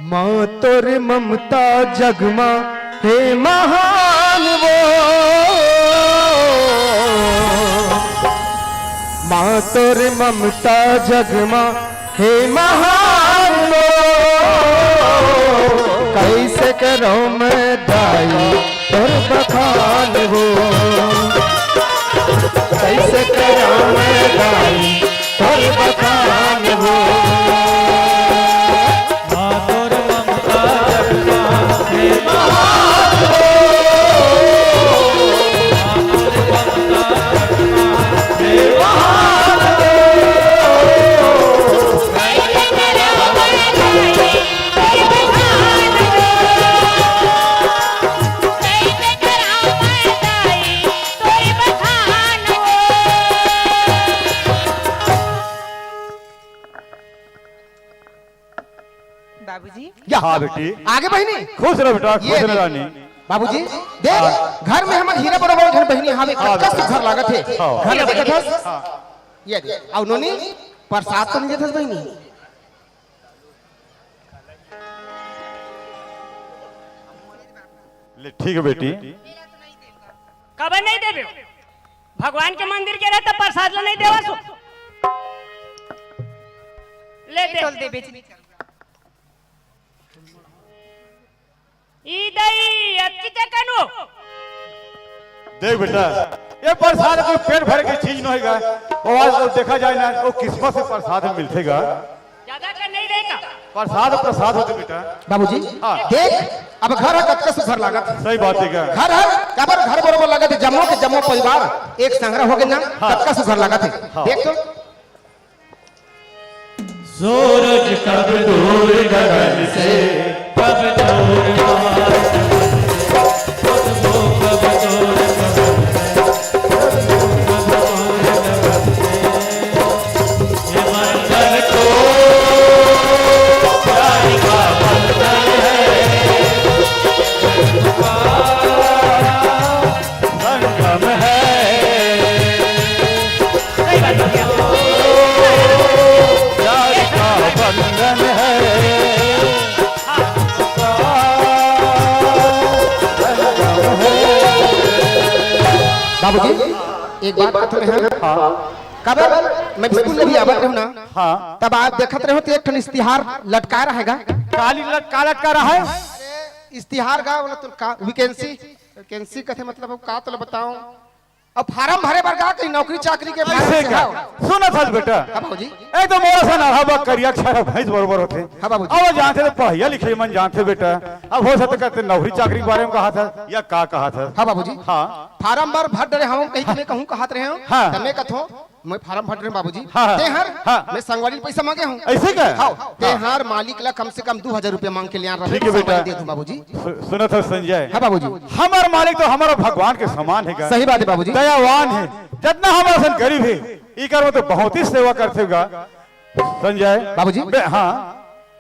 माँ तोर ममता जग मा हे महान वो, माँ तोर ममता जग मा हे महान वो, कैसे करो मैं दाई तोर बखान वो, कैसे करो मैं दाई तोर बखान वो। बाबूजी। या। हाँ बेटी। आगे बहिनी। खुश रह बेटा, ये खुश रह दे। रानी। बाबूजी, देख, हाँ। घर में हमर हीरा बरोबर घर बहिनी हावे, हाँ, कतका बेटा। सुघर लागत हे। हाँ। घर में देखत हस? हाँ। ये दे। अउ नोनी, प्रसाद तो नहीं देत हस बहिनी? ले, ठीक है बेटी। काबर नहीं देबे? भगवान के मंदिर के रहता प्रसाद ला नहीं देवा सो। ले दे। टोल दे बेच। ई दई, अतकी ते कनु। देख बेटा, ये प्रसाद कोई पेट भरे के चीज नहीं है। वो आज वो देखा जाए ना, वो किस्मत से प्रसाद मिलथे गा। ज्यादा कर नहीं रहेगा। प्रसाद, प्रसाद होथे बेटा। बाबूजी, हाँ। देख, अब घर ह कतका सुघर लागत हे। सही बात है क्या? घर ह, काबर घर बरोबर लागत हे, जम्मो के जम्मो परिवार एक संघरा हो गे ना, हाँ। कतका सुघर लागत हे। हाँ। देख तो। सूरज कब दूर गगन से, कब दूर मार, खुद को कब दूर गगन से, खुद को कब दूर गगन से। ये बंधन तो प्यार का बंधन है। संगम है। प्यार का बंधन है। संगम है। बाबूजी, एक बात कथन है। हाँ। काबर मैं स्कूल में भी आवत रहूं ना, हाँ। तब आप देखत रहो तो एक ठन इश्तिहार लटका रहेगा। काली लट-, का लटका रहा है? अरे, इश्तिहार का बोला तो का, वैकेंसी, वैकेंसी कथे मतलब का तो बताऊं। अब फार्म भरे बर का कहीं नौकरी चाकरी के फार्म ऐसे से का? हाँ। सुन था बेटा। हाँ बाबूजी। ए तो मोरा सन अरहबा करिया छरा भैंस बरोबर होथे। हाँ बाबूजी। अब जानथे तो पढ़िया लिखे मन जानथे बेटा। अब हो सकता करते नौकरी चाकरी के बारे में कहा था या का कहा था? हाँ बाबूजी। हाँ। फार्म भर भर डरे हम कहीं तुम्हें कहूँ कहात रहे हो। हाँ। तब मैं कथो मैं फारम भर रहे हूँ बाबूजी। हाँ, हाँ। तेहर, हाँ। मैं संगवारी पैसा मांगे हूँ। ऐसे का? हाँ, हाँ। तेहर मालिक ला कम से कम दू हजार रुपया मांग के ले आ रहा हूँ, ठीक है बेटा। संगवारी दे दूँ बाबूजी। सु-, सुनत हो संजय। हाँ बाबूजी। हमर मालिक तो हमारा भगवान के समान है का? सही बात है बाबूजी। दयावान है, जितना हमारा सन गरीब है, इकर में तो बहुत ही सेवा करते होगा संजय। बाबूजी। बे-, हाँ।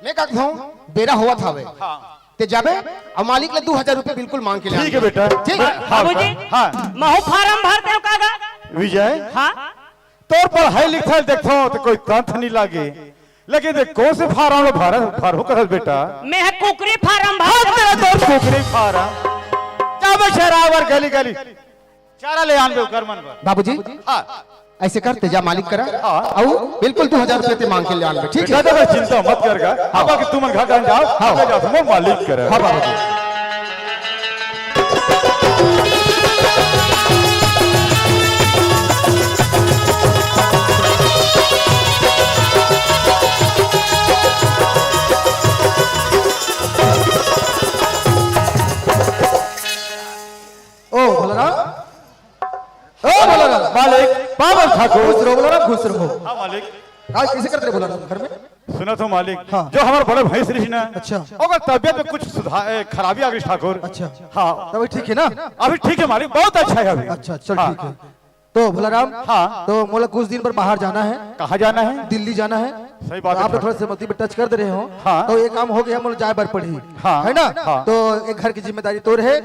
मैं कहता हूँ, बेरा होवत हवे। हाँ। ते जाबे अउ मालिक ले दू हजार रुपया बिल्कुल मांग के ले ठीक है आबे। बेटा। ठीक। हाँ, बाबूजी, हाँ। महू फारम भर देव का गा? विजय, हाँ? तोर पढ़ाई लिखाई देखथो तो कोई तंथ नहीं लागे, लेकिन देख कौन से फारम ला भर, भरहू कहत बेटा? मैं ह कुकरी फारम भर हाँ, तेरा तोर कुकरी फारम। जाबे शराब अउ गली गली चारा ले आनबे ओकर मन बर। बाबूजी, हाँ। ऐसे कर, ते जा मालिक करा। हाँ। अउ बिल्कुल दू हजार रुपया ते मांग के ले आनबे, ठीक है? बेटा, तो चिंता मत कर गा। हाँ। अब आके तुमन घर जान जाओ, हाँ। अब जाओ, तुम मालिक करा। हाँ, बाबूजी। ओ, बलराम। ओ, बलराम। मालिक, पावन ठाकुर। खुश रहो, बलराम, खुश रहो। हाँ, मालिक। आज कैसे करते रहे, बलराम, घर में? सुनत हो, मालिक, हाँ। जो हमार बड़े भैंस रही ना, अच्छा। ओकर तबियत में कुछ सुधार, ए, खराबी आ गई, ठाकुर। अच्छा। हाँ। तब ठीक है ना? अभी ठीक है, मालिक, बहुत अच्छा है अभी। अच्छा, चल, हाँ। ठीक है। तो, बलराम, हाँ। तो मोला कुछ दिन पर बाहर जाना है। कहाँ जाना है? दिल्ली जाना है। सही बात तो है, आप लोग ठाकुर। थोड़ा सा मती में टच कर दे रहे हो। हाँ। तो ये काम हो गया, मोला जाए बर पड़ी। हाँ। है ना? हाँ। तो एक घर की जिम्मेदारी तोर है।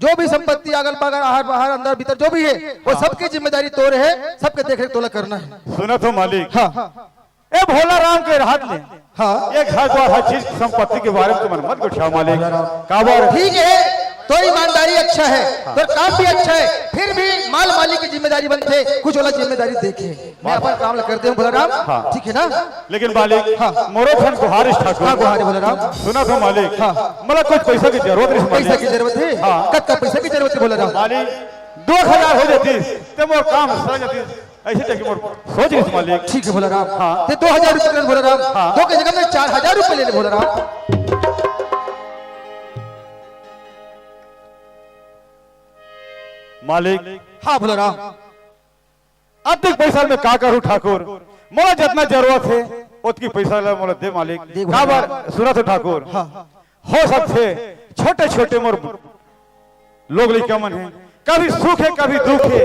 जो भी संपत्ति अगल बगल, आहार बाहर, अंदर भीतर जो भी है, वो हाँ। सबकी जिम्मेदारी तोर है, सबके देख रेख तोला करना है। सुनत हो मालिक। हाँ। ए भोला राम के रहत ले। हाँ। ये घर द्वार हर चीज संपत्ति के बारे में तुमन मत गोठियाओ मालिक। काबर? ठीक है, तो ईमानदारी अच्छा है, हाँ। तो काम भी अच्छा है, फिर भी माल मालिक की जिम्मेदारी बनथे, कुछ वाला जिम्मेदारी देखे। मैं अपन काम ला करते हूँ भोला राम, हाँ। ठीक है ना? लेकिन मालिक, हाँ। मोरो ठन गुहार इस ठाकुर। हाँ, गुहार है भोला राम। सुनत हो मालिक, हाँ। मतलब कुछ पैसा की जरूरत नहीं पैसा मालिक। की जरूरत है? हाँ। कतका पैसा की जरूरत है भोला राम? मालिक, दो हजार हो जाती, ते मोर काम सर जाती। ऐसे टाइप के मोर सोच रही थी मालिक। ठीक है भोला राम। हाँ। ते दो हजार रुपये ले भोला राम। हाँ। दो के जगह में चार हजार रुपये ले ले भोला राम। मालिक। हाँ भोला राम। अतिक पैसा में का करूँ ठाकुर, मोला जितना जरूरत है उतकी पैसा ला मोला दे मालिक। दे भोला राम। काबर सुनत हो ठाकुर। हाँ। हो सकथे छोटे छोटे मोर लोग लइका मन हे, कभी सुख हे, कभी दुख हे,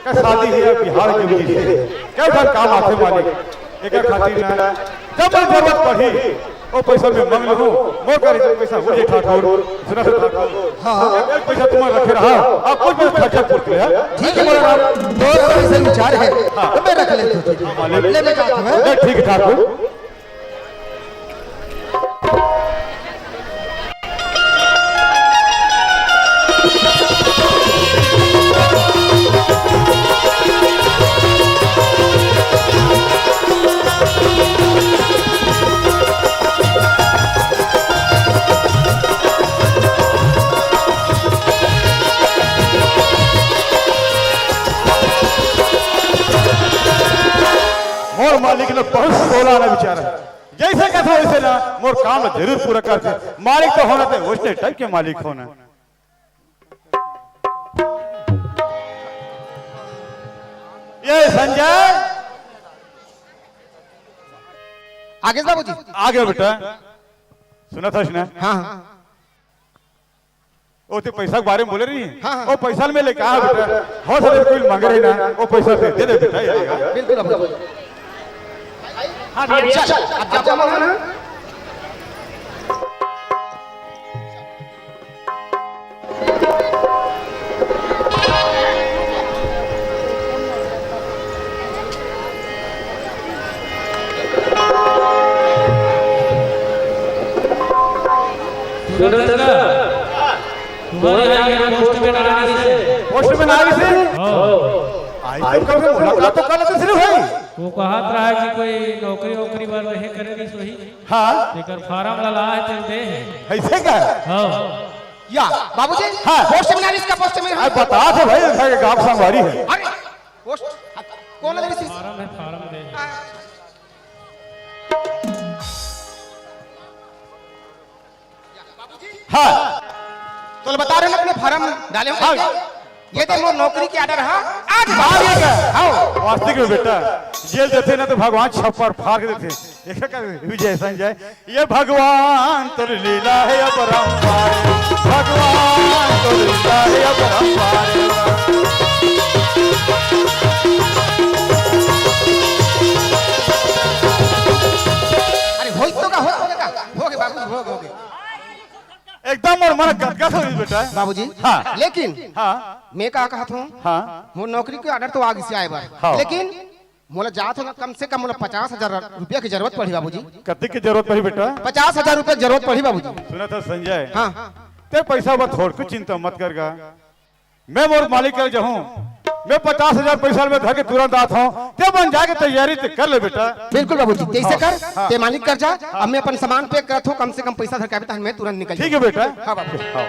का शादी हे या बिहाव हे, जरूरी हे, कई ठन काम आथे मालिक। एकर खातिर ना, जब मोर जरूरत पड़ही, ओ पैसा में मांग लूँ, मोर करा जब पैसा हो जाए ठाकुर, सुनत हो ठाकुर। हाँ। एक पैसा तुमन रखे रहा, अब कुछ भी खर्चा पूर्ति ले। ठीक है, बोला राम, तोर अगर ऐसे विचार है, हाँ। तो मैं रख लेता हूँ। हाँ, मालिक। ले, मैं जाता हूँ, हैं? नहीं, ठीक है ठाकुर। मोर मालिक ने बहुत सोला ना बेचारा। जैसे कथे वैसे ना, मोर काम ला जरूर पूरा करथे। मालिक तो होना थे, वैसने टाइप के मालिक होना। ये संजय। आगे बाबूजी। आगे बेटा। सुनत हस ना? हाँ, हाँ। ओ ते पैसा के बारे में बोले रही? हाँ, हाँ। ओ पैसा में ले कहा बेटा? हो सके कोई मांगे रही ना, ओ पैसा दे, दे दे बेटा, ये ले। बिल्कुल, अब हाँ, भैया, चल, अब जा, जा, जा। सुनत हस ना? तुम्हारे यहाँ के पोस्टमैन आ रही से। पोस्टमैन आ रही से? हाँ। आज तो कल से मुलाकात तो कर लेते सिर्फ भाई। वो कहत रहा कि कोई नौकरी वोकरी बर रहे करे नहीं सोही। हाँ। तेकर फार्म ला लाए ते दे हे। ऐसे का? हाँ। या, बाबूजी, हाँ। पोस्टमैन आ रही इसका पोस्टमैन। अरे बता दे भाई, ऐसा के गाँव संगवारी है। अरे, पोस्ट, कौन आ रही इस? फार्म है, फार्म दे। हाँ। तो बता रहे ना अपने फार्म डाले हो हाँ। करके? ये दे मोर नौकरी के order हा, आज आ गया क्या? हाँ। वास्तविक में बेटा, जेल देथे ना तो भगवान छप्पर फाड़ के देथे। एकर का विजय संजय, ये भगवान तोर लीला है अपरंपार, भगवान तोर लीला है अपरंपार। अरे होई तो का, हो, हो का, हो गए बाबू, हो गए, हो गए। एकदम मोर मन गदगद हो गई बेटा। बाबूजी, हाँ। लेकिन हाँ। मैं का कहत हूँ, हाँ। मोर नौकरी के order तो आ गई आए बार, हाँ। लेकिन मोला जात हो कम से कम मोला पचास हजार रुपया की जरूरत पड़ी बाबूजी। कतेक की जरूरत पड़ी बेटा? पचास हजार रुपया की जरूरत पड़ी बाबूजी। सुना था संजय, हाँ। ते पैसा बर थोड़ कुछ चिंता मत कर गा। मैं मोर मालिक कर जाहूँ, मैं पचास हजार पैसा में धर के तुरंत आत हूँ, ते बन जाके तैयारी ते कर ले बेटा। बिल्कुल बाबूजी, जैसे हाँ, कर, हाँ। ते मालिक कर जा, हाँ। अब मैं अपन सामान pack करत हूँ, कम से कम पैसा धर के आवे, तहन मैं तुरंत निकल ठीक है जाऊँ। बेटा। हाँ बाबू। हाँ।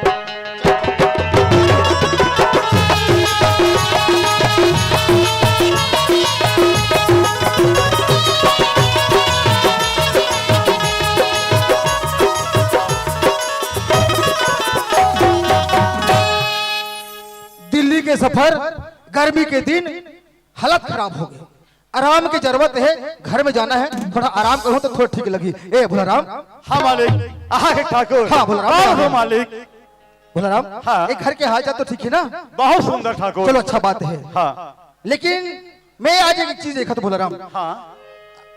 दिल्ली के सफर, गर्मी के दिन, हालत खराब हो गए। आराम की जरूरत है, घर में जाना है, थोड़ा आराम करूँ तो थोड़ा ठीक लगी। ए भोलाराम। हाँ मालिक। आहा के ठाकुर। हाँ भोलाराम। हाँ, हाँ। मालिक। भोलाराम, हाँ। एक घर के हाल चाल तो ठीक है ना? बहुत सुंदर ठाकुर। चलो, अच्छा बात है। हाँ। लेकिन मैं आज एक चीज देखा था भोलाराम। हाँ।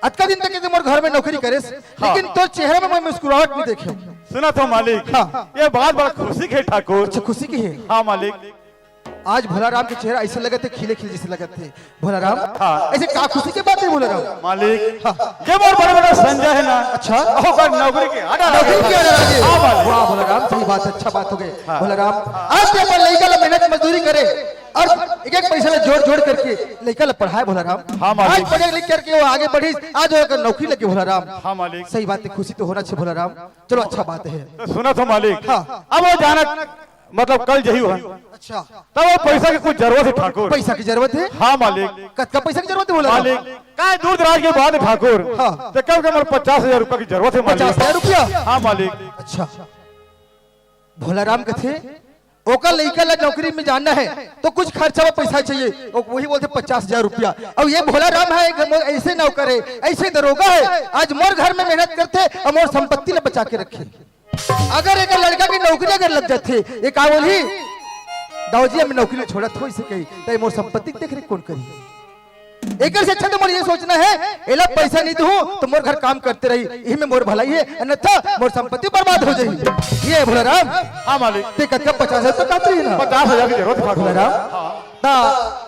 अतका दिन तक ये मोर घर में नौकरी करेस, हाँ। लेकिन तोर चेहरा में मैं मुस्कुराहट नहीं देखे। सुना तो मालिक, हाँ। ये बात बड़ा खुशी के ठाकुर। अच्छा, खुशी की है? हाँ मालिक। आज भोलाराम के चेहरा ऐसे लगत है, खिले खिले जैसे लगत है। भोलाराम, हाँ। ऐसे का खुशी के बात है भोलाराम? मालिक, हाँ। ये मोर बड़े बड़े संजय है ना, अच्छा। ओकर नौकरी के order आ नौकरी गया। के order आ गया। हाँ मालिक। वाह भोलाराम, सही बात, अच्छा बात हो गई। हाँ। भोलाराम, आज ते अपन लइका ला मेहनत मजदूरी करे और एक एक पैसा ला जोड़ जोड़ करके लइका ला पढ़ाए भोलाराम। हाँ मालिक। आज पढ़े लिख करके वो आगे बढ़िस, आज ओकर नौकरी लगे भोलाराम। हाँ मालिक। सही बात है, खुशी तो होना चाहिए भोलाराम। चलो, अच्छा बात है। तो सुना तो मालिक, हाँ। अब वो जाना मतलब कल जही हो। अच्छा। तब वो पैसा की कुछ जरूरत है ठाकुर। पैसा की जरूरत है? हाँ मालिक। कतका पैसा की जरूरत है भोलाराम? मालिक, काहे दूर दराज के बात है ठाकुर। हाँ। तो कल का मोर पचास हजार रुपया की जरूरत है मालिक। पचास हजार रुपया? हाँ मालिक। अच्छा। भोलाराम कथे, ओकर लइका ला नौकरी में जाना है तो कुछ खर्चा में पैसा चाहिए। ओ, वही बोलते पचास हजार रुपया। और ये भोलाराम है, एक मोर ऐसे नौकर है, ऐसे दरोगा है, आज मोर घर में मेहनत करते और मोर संपत्ति ला बचा के रखे। अगर एक लड़का की नौकरी अगर लग जाथे, ये का बोलही, "दाऊजी, हम नौकरी छोड़त हो," इसे कही, "तो ये मोर संपत्ति के देख रेख कौन करी?" एकर से अच्छा तो मोर ये सोचना है, एला पैसा नहीं दूँ तो मोर घर काम करते रही, यही में मोर भलाई है, अन्यथा मोर संपत्ति बर्बाद हो जाही। ये है भोलाराम। हाँ मालिक। ते कतका पचास हजार तो काट रही ना? पचास हजार की जरूरत है ठाकुर। भोलाराम। हाँ। ता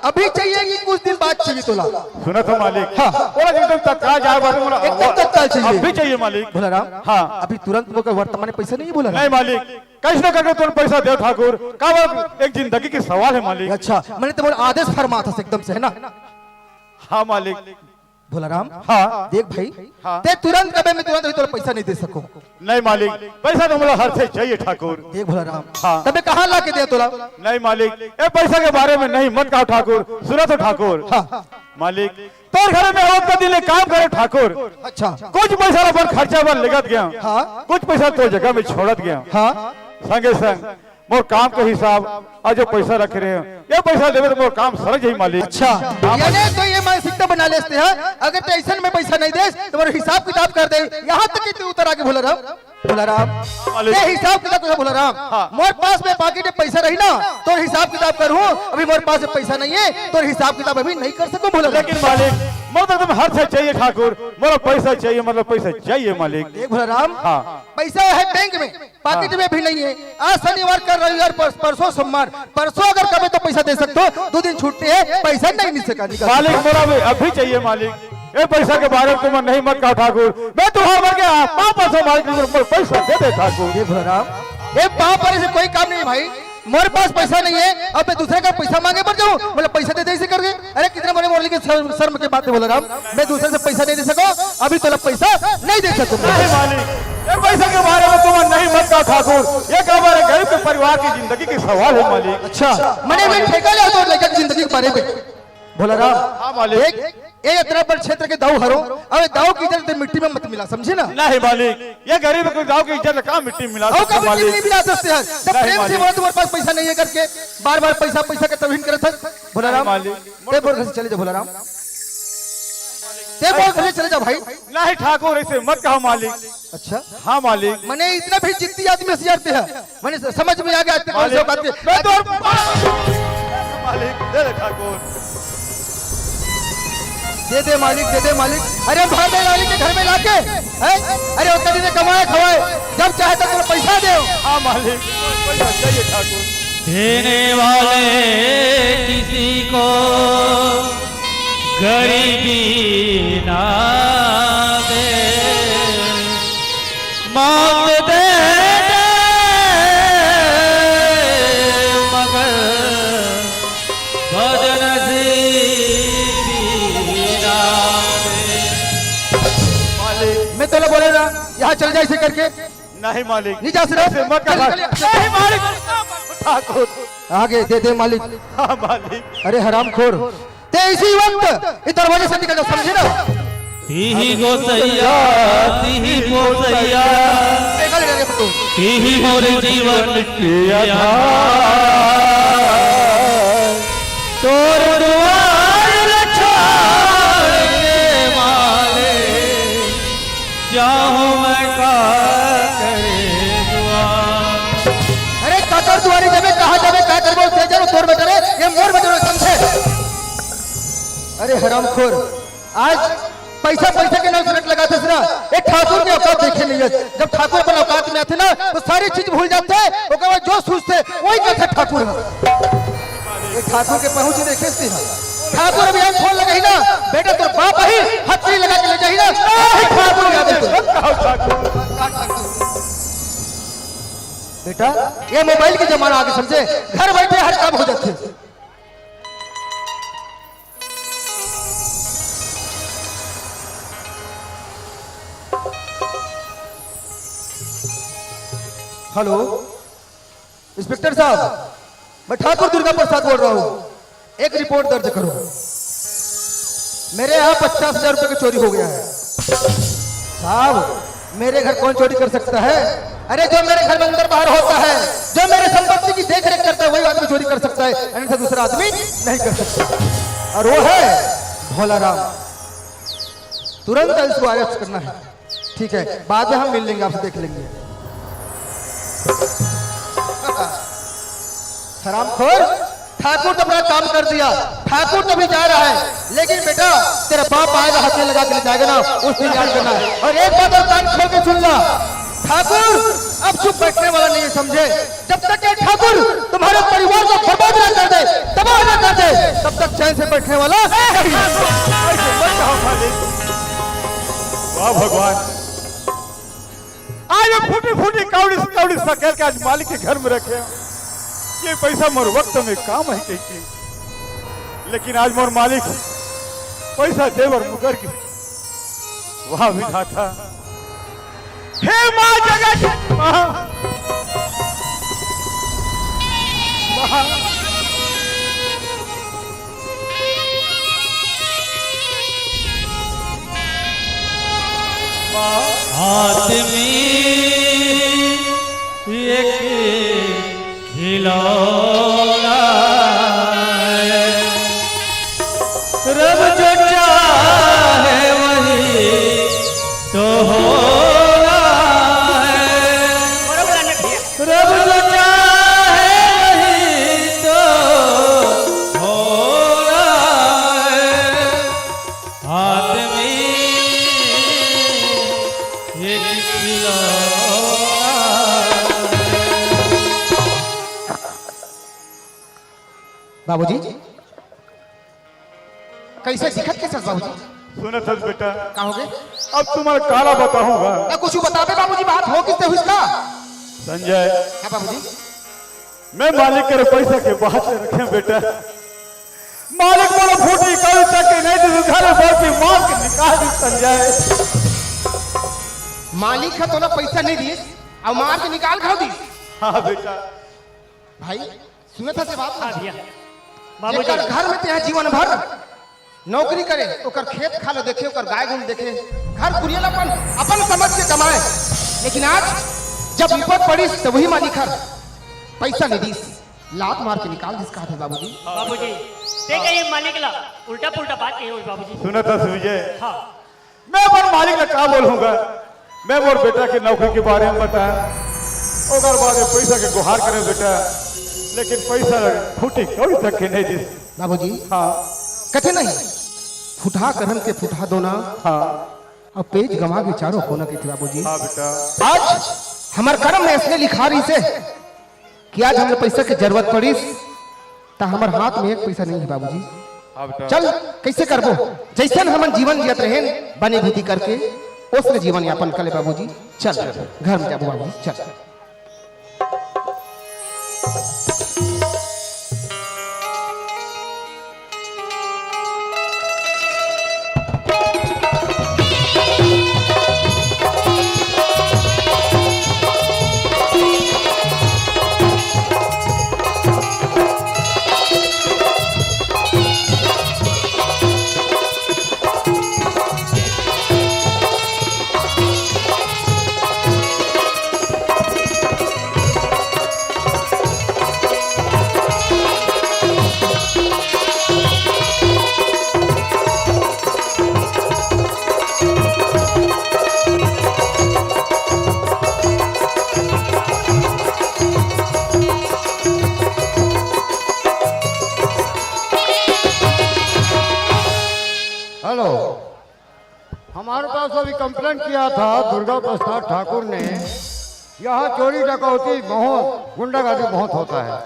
अभी चाहिए कि कुछ दिन बाद चाहिए तोला? सुना तो मालिक। हाँ। बोला एकदम तत्काल जाए बारे बोला। एकदम तत्काल चाहिए। अभी चाहिए मालिक। भोलाराम। हाँ। अभी तुरंत मोके वर्तमान में पैसा नहीं है भोलाराम। नहीं मालिक, कैसे करके तुरंत पैसा दे ठाकुर, काबर एक जिंदगी की सवाल है मालिक। अच्छा, मैंने तो बोला आदेश फरमात हस एकदम से, है ना? हाँ मालिक। भोलाराम, हाँ। देख भाई, हाँ। ते तुरंत कबे मैं तुरंत अभी तोला पैसा नहीं दे सकूं। नहीं मालिक, पैसा तो मोला हर से चाहिए ठाकुर। देख भोलाराम, हाँ। तबे कहाँ ला के दे तोला? नहीं मालिक, ए पैसा के बारे में नहीं मत कहो ठाकुर, सुना तो ठाकुर। हाँ। मालिक, तोर घर में आवत का दिन ले काम करे ठाकुर। अच्छा। कुछ पैसा ला अपन खर्चा बर लेगत गया। हाँ। कुछ पैसा तोर जगह में छोड़त गया। हाँ। संगे संग मोर काम के हिसाब, अउ जो पैसा रखे रहे, ये पैसा देबे तो मोर काम सरक जाही मालिक। अच्छा, हाँ, यानी तो ये मानसिकता बना लेते हैं, अगर तो ऐसा में पैसा नहीं देस, तो मोर हिसाब किताब कर दे। यहाँ तक कि तू उतर आके भोलाराम, भोलाराम, मालिक। ये हिसाब किताब कर भोलाराम। हाँ। मोर पास में पाकिट में पैसा रही ना, तो हिसाब किताब करूँ, अभी मोर पास में पैसा नहीं है, तो हिसाब किताब अभी नहीं कर सकूँ भोलाराम। लेकिन मालिक, मोर तो एकदम हर से चाहिए ठाकुर, मोर पैसा चाहिए, मतलब पैसा चाहिए मालिक। देख भोलाराम, हाँ। पैसा है बैंक में, पाकिट में भी नहीं है। आज शनिवार, कल रविवार, पर-, परसों सोमवार, परसों अगर कबे तो पैसा दे सकते हो, दो दिन छुट्टी है, पैसा नहीं मिल सका, निकल। मालिक, मोला भी अभी चाहिए मालिक, ये पैसा के बारे में तुम नहीं मत कहो ठाकुर, मैं तुम्हारे मन के पाँव परसों मालिक, मोला पैसा दे दे ठाकुर। ये भोलाराम, ये पाँव परे से कोई काम नहीं भाई, मोर पास पैसा नहीं है, अब मैं दूसरे का पैसा मांगे पर जाऊँ, बोले पैसा दे दे इसे करके। अरे कितना बड़े मोर लिए शर्म, शर्म की बात है भोलाराम, मैं दूसरे से पैसा नहीं दे सकूँ, अभी तोला पैसा नहीं दे सकूँ। नहीं मालिक, ये पैसा के बारे में तुम नहीं मत कहो ठाकुर, ये का हमारे गरीब के परिवार की जिंदगी की सवाल है मालिक। अच्छा, मैंने भी ठेका लिया तो लइका की जिंदगी के बारे में। भोला राम, हाँ, मालिक। देख, ये इतना बड़ क्षेत्र के दाऊ हरो, अउ ये दाऊ के इज्जत मिट्टी में मत मिला, समझे ना? नहीं, मालिक, ये गरीब के दाऊ के इज्जत का मिट्टी में मिला अउ सकते, का मिट्टी में मालिक? नहीं मिला सकते हैं? जब नहीं, प्रेम से मालिक। बोला, तुम्हारे पास पैसा नहीं है करके, बार बार पैसा, पैसा के तौहीन करत है। भोला नहीं, राम, मालिक। ते बोल घर से चले जा, भोला राम। ते बोल घर से चले जा भाई। नहीं ठाकुर, ऐसे मत कहो मालिक। अच्छा। हाँ मालिक। मने इतना भी जिद्दी आदमी होशियार ते है, मने समझ में आ गया, इतने कौन से मालिक, बात के। मैं तो मालिक, दे दे ठाकुर। दे दे मालिक, दे दे मालिक। अरे भाग दे मालिक के घर में लाके, हैं? अरे उतना दिन कमाए खवाए, जब चाहे तब तुम्हें पैसा दे। हाँ मालिक, पैसा चाहिए ठाकुर। देने वाले किसी को गरीबी ना दे, मौत दे दे, मगर बदनसीबी ना दे। मालिक। मैं तोला बोले ना, यहाँ चल जा इसे करके। नहीं मालिक। नहीं जा सिर्फ। ऐसे मत कर। चल, चल, चल। नहीं मालिक। ठाकुर। आगे दे दे मालिक। हाँ मालिक। अरे हरामखोर, ते इसी वक्त इस दरवाजे से निकल जा, समझे ना? तिही गोसैया, तिही गोसैया, निकल जा रे तू। तिही मोर जीवन के आधार। तोर दुआर छोड़ के मालिक, जाहूं मैं का करे दुआर। अरे काकर दुआरी जाबे, कहाँ जाबे, का करबो, ते जरूर तोर बेटा रे, ये मोर बेटा रे, समझे? अरे हरामखोर, आज पैसा, पैसा के नाम से रट लगाथस ना, ये ठाकुर के औकात देखे नहीं है। जब ठाकुर अपन औकात में आथे ना, तो सारी चीज भूल जाथे, ओकर बाद जो सोचथे, वही कहथे ठाकुर ह। ये ठाकुर के पहुंच देखे से हा। ठाकुर अभी हम फोन लगाही ना, बेटा तोर बाप ही हथकड़ी लगा के ले जाही ना, नहीं ठाकुर याद है तो। बेटा, ये मोबाइल के जमाना आगे समझे, घर बैठे हर काम हो जाथे। हेलो, इंस्पेक्टर साहब, मैं ठाकुर दुर्गा प्रसाद बोल रहा हूँ। एक रिपोर्ट दर्ज करो। मेरे यहाँ पचास हजार रुपए की चोरी हो गया है। साहब, मेरे घर कौन चोरी कर सकता है? अरे, जो मेरे घर में अंदर बाहर होता है, जो मेरे संपत्ति की देख रेख करता है, वही आदमी चोरी कर सकता है, अन्यथा दूसरा आदमी नहीं कर सकता। और वो है भोला राम। तुरंत इसको अरेस्ट करना है। ठीक है, बाद में हम मिल लेंगे, आपसे देख लेंगे। हरामखोर, ठाकुर तो अपना काम कर दिया, ठाकुर तो भी जा रहा है, लेकिन बेटा, तेरा बाप आएगा, हाथ में लगा के ले जाएगा ना, उस दिन याद करना है। और एक बात और कान खोल के सुन ला, ठाकुर अब चुप बैठने वाला नहीं है, समझे? जब तक ये ठाकुर तुम्हारे परिवार को बर्बाद ना कर दे, तबाह ना कर दे, तब तक चैन से बैठने वाला नहीं। ऐसे मत कहो मालिक। वाह भगवान, आज ये फूटी फूटी कौड़ी कौड़ी सकेल के आज मालिक के घर में रखे। ये पैसा मोर वक्त में काम है कहिके, लेकिन आज मोर मालिक पैसा देवर मुकर के। वाह विधाता, हे माँ जगत माँ, माँ। आदमी एक खिलौना है, रब जो चाहे वही तो होना है। रब जो चाहे वही तो होना है। आदमी एक खिलौना। बाबूजी, कैसे दिखत के सस बाबूजी? सुनत हस बेटा, का होगे? अब तुम्हारा काला बताऊंगा। ना कुछ बताबे बाबूजी, बात हो किससे हुई इसका? संजय। हाँ बाबूजी। मैं मालिक के पैसा के बात ले रखे बेटा। मालिक बोलो फूटी कल तक के नहीं दे, घर भर के मार के निकाल दी संजय। मालिक ह तोला पैसा नहीं दिस, अउ मार के निकाल घलो दिस। हाँ बेटा। भाई, सुनत हस ये बात ला? हाँ भैया। बाबूजी। जेकर घर में तेहा जीवन भर नौकरी करे, ओकर खेत खार ल देखे, ओकर गाय गोरू ल देखे, घर कुरिया ल अपन, अपन समझ के कमाए। लेकिन आज जब विपद पड़िस त वही मालिक हर पैसा नइ दिस, लात मार के निकाल दिस, कहाथे बाबूजी। बाबूजी, तें कहीं मालिक ला उल्टा पुल्टा बात कहे होही बाबूजी। सुनत हस विजय, हाँ। मैं अपन मालिक ला का बोलहूँ गा? मैं मोर बेटा के नौकरी के बारे में बताएँव, ओकर बाद में पैसा के गुहार करेंव बेटा, लेकिन पैसा फूटी कौड़ी तक के नइ दिस। बाबूजी, हाँ। कथे नहीं, फूटहा करम के फूटहा दोना, हाँ। अउ पेज गंवा के चारों कोना, कथे बाबूजी। हाँ बेटा। आज हमर करम में अइसने लिखा रहिसे कि आज हमला पैसा के जरूरत पड़िस, त हमर हाथ में एक पैसा नइ हे बाबूजी। हाँ बेटा। चल, कइसे करबो? जइसन हमन जीवन जियत रहेन, बनी भूती करके, ओइसने जीवन यापन कर ले बाबूजी। चल, घर में जाबो बाबूजी, चल। हेलो, हमारे पास अभी कंप्लेंट किया था दुर्गा प्रसाद ठाकुर ने, यहाँ चोरी डकौती बहुत, गुंडागर्दी बहुत होता है।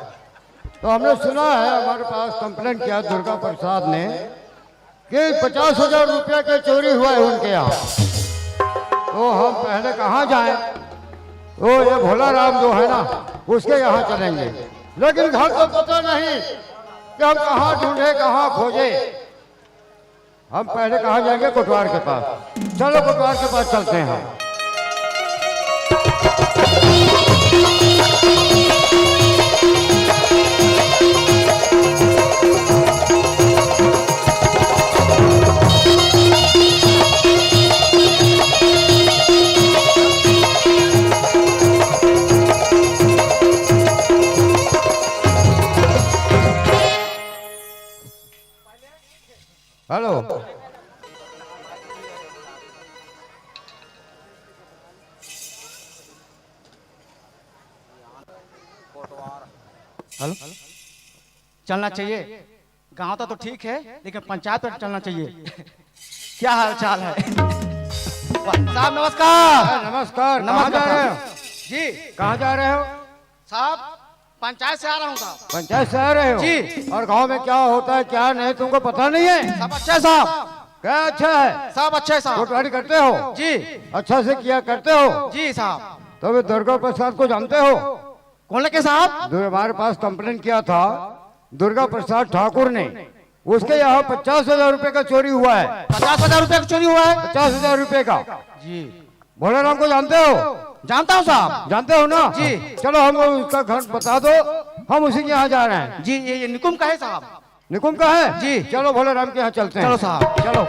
तो हमने सुना है, हमारे पास कंप्लेंट किया दुर्गा प्रसाद ने कि पचास हजार रुपया के चोरी हुआ है उनके यहाँ। तो हम पहले कहाँ जाएं? तो ये भोला राम जो है ना, उसके यहाँ चलेंगे, लेकिन घर तो पता नहीं कि हम कहाँ ढूंढे, कहाँ खोजे। हम पहले कहाँ जाएंगे? कोटवार के पास। चलो, कोटवार के पास चलते हैं हम। हेलो। हेलो। चलना चाहिए। गांव तो, तो ठीक है, लेकिन पंचायत पर चलना चाहिए। क्या हाल चाल है? वाह, साहब नमस्कार। हाँ, नमस्कार। कहाँ नमस्कार जा रहे साहब। हो? जी। कहाँ जा रहे हो? साहब, पंचायत से आ रहा हूँ साहब। पंचायत से आ रहे हो? जी। और गांव में क्या होता है, क्या नहीं, तुमको पता नहीं है? सब अच्छा है साहब। क्या अच्छा है? सब अच्छा है साहब। कोटवारी करते हो? जी। अच्छा से किया करते हो? जी साहब। तो वे दुर्गा प्रसाद को जानते हो? कौन लगे साहब? जो हमारे पास कंप्लेन किया था दुर्गा प्रसाद ठाकुर ने, उसके यहाँ पचास हजार रुपए का चोरी हुआ है। पचास हजार रुपए का चोरी हुआ है? पचास हजार रुपए का। जी। भोलाराम को जानते हो? जानता हूँ साहब। जानते हो ना? जी। चलो, हमको उसका घर बता दो, हम उसी के यहाँ जा रहे हैं। जी, ये, ये निकुम का है साहब। निकुम का है? जी। चलो, भोलाराम के यहाँ चलते हैं। चलो साहब। चलो।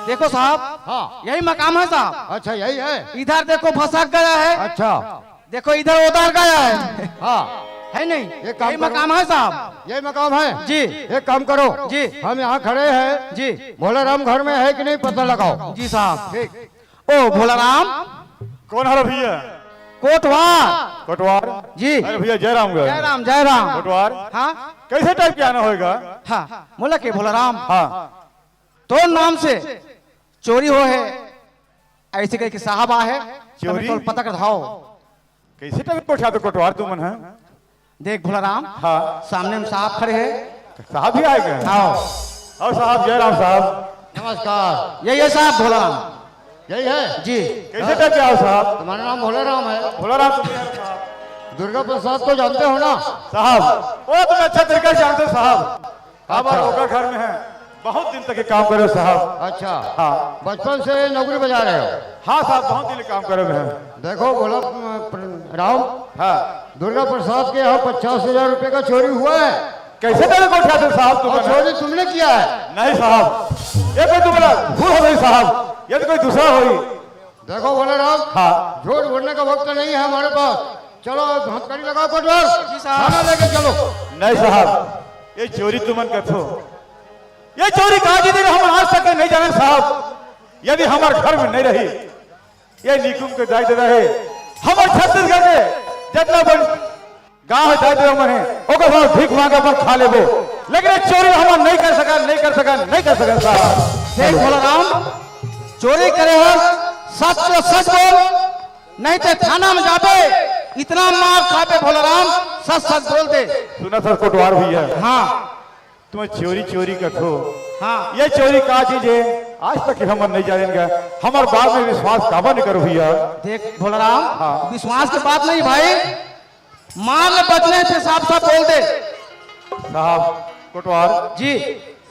देखो साहब, हाँ। यही मकाम है साहब। अच्छा, यही है? इधर देखो, भसक गया है। अच्छा। देखो, इधर उतर गया है। हाँ। है नहीं? एक काम यही करो। मकाम है साहब। यही मकाम है? जी। एक काम करो। जी। हम यहाँ खड़े हैं। जी। भोलाराम घर में है कि नहीं, पता लगाओ। जी साहब। ठीक। ओ भोलाराम। कौन हरा भैया? कोटवार। कोटवार? जी। अरे भैया, जय राम गए। जय राम, जय राम। कोटवार? हाँ। कैसे टाइप के आना होएगा? हाँ, बोला के भोलाराम? हाँ। तोर नाम से चोरी हो है, ऐसे कह के साहब आ है, चोरी? तमे तोल पता कर धाओ। कैसे टाइप कोठा तो कोटवार तुमन है? देख भोलाराम, हाँ। सामने में साहब खड़े हैं। साहब भी आए गए? आओ। आओ साहब, जय राम साहब। नमस्कार। यही है साहब भोलाराम। यही है? जी। कैसे टाइप के आओ साहब? तुम्हारा नाम भोलाराम है। भोलाराम तुम ही हो साहब। दुर्गा प्रसाद को जानते हो ना? साहब, वो तुम अच्छा तरीका से जानते हो साहब। हमारे अच्छा। लोकल घर में है। बहुत दिन तक ये काम करे हो साहब। अच्छा। हाँ। बचपन से नौकरी बजा रहे हो? हाँ साहब, बहुत दिन काम करे हुए हैं। देखो भोला, अ, प्र-, राम, हाँ। दुर्गा प्रसाद के यहाँ पचास हजार रुपए का चोरी हुआ है। कैसे तेरे को उठाते साहब तुम? और चोरी तुमने किया है? नहीं साहब, ये कोई तुम्हारा भूल हो गई साहब, ये तो कोई दूसरा हो ही। देखो भोला राम, हाँ। झूठ बोलने का वक्त नहीं है हमारे पास। चलो हथकड़ी लगाओ कोटवार। जी साहब। थाना लेके चलो। नहीं साहब, ये चोरी तुमन करथो, ये चोरी का जी दिन हम आज तक नहीं जाने साहब। यदि हमारे घर में नहीं रही, ये निकुम के दाई ददा हे, हमर छत्तीसगढ़ के जितना बन गांव हे दाई ददा मन हे, ओकर बाद भीख मांग अपन खा लेबो, लेकिन ये चोरी हम नहीं कर सका, नहीं कर सका, नहीं कर सका साहब। देख भोलाराम, चोरी करे हो सच तो सच बोल, नहीं तो थाना में जाबे, इतना मार खाबे भोलाराम, सच सच बोल दे। सुना सर कोटवार भैया, हाँ। तुम्हें चोरी चोरी कथो। हाँ। ये चोरी का चीज है, आज तक हमन नहीं जानेन गा। हमर बात में विश्वास काबर नहीं करो भैया? देख भोलाराम, हाँ। विश्वास के बात नहीं भाई, मार ले बचने से साफ साफ बोल दे। साहब कोटवार जी।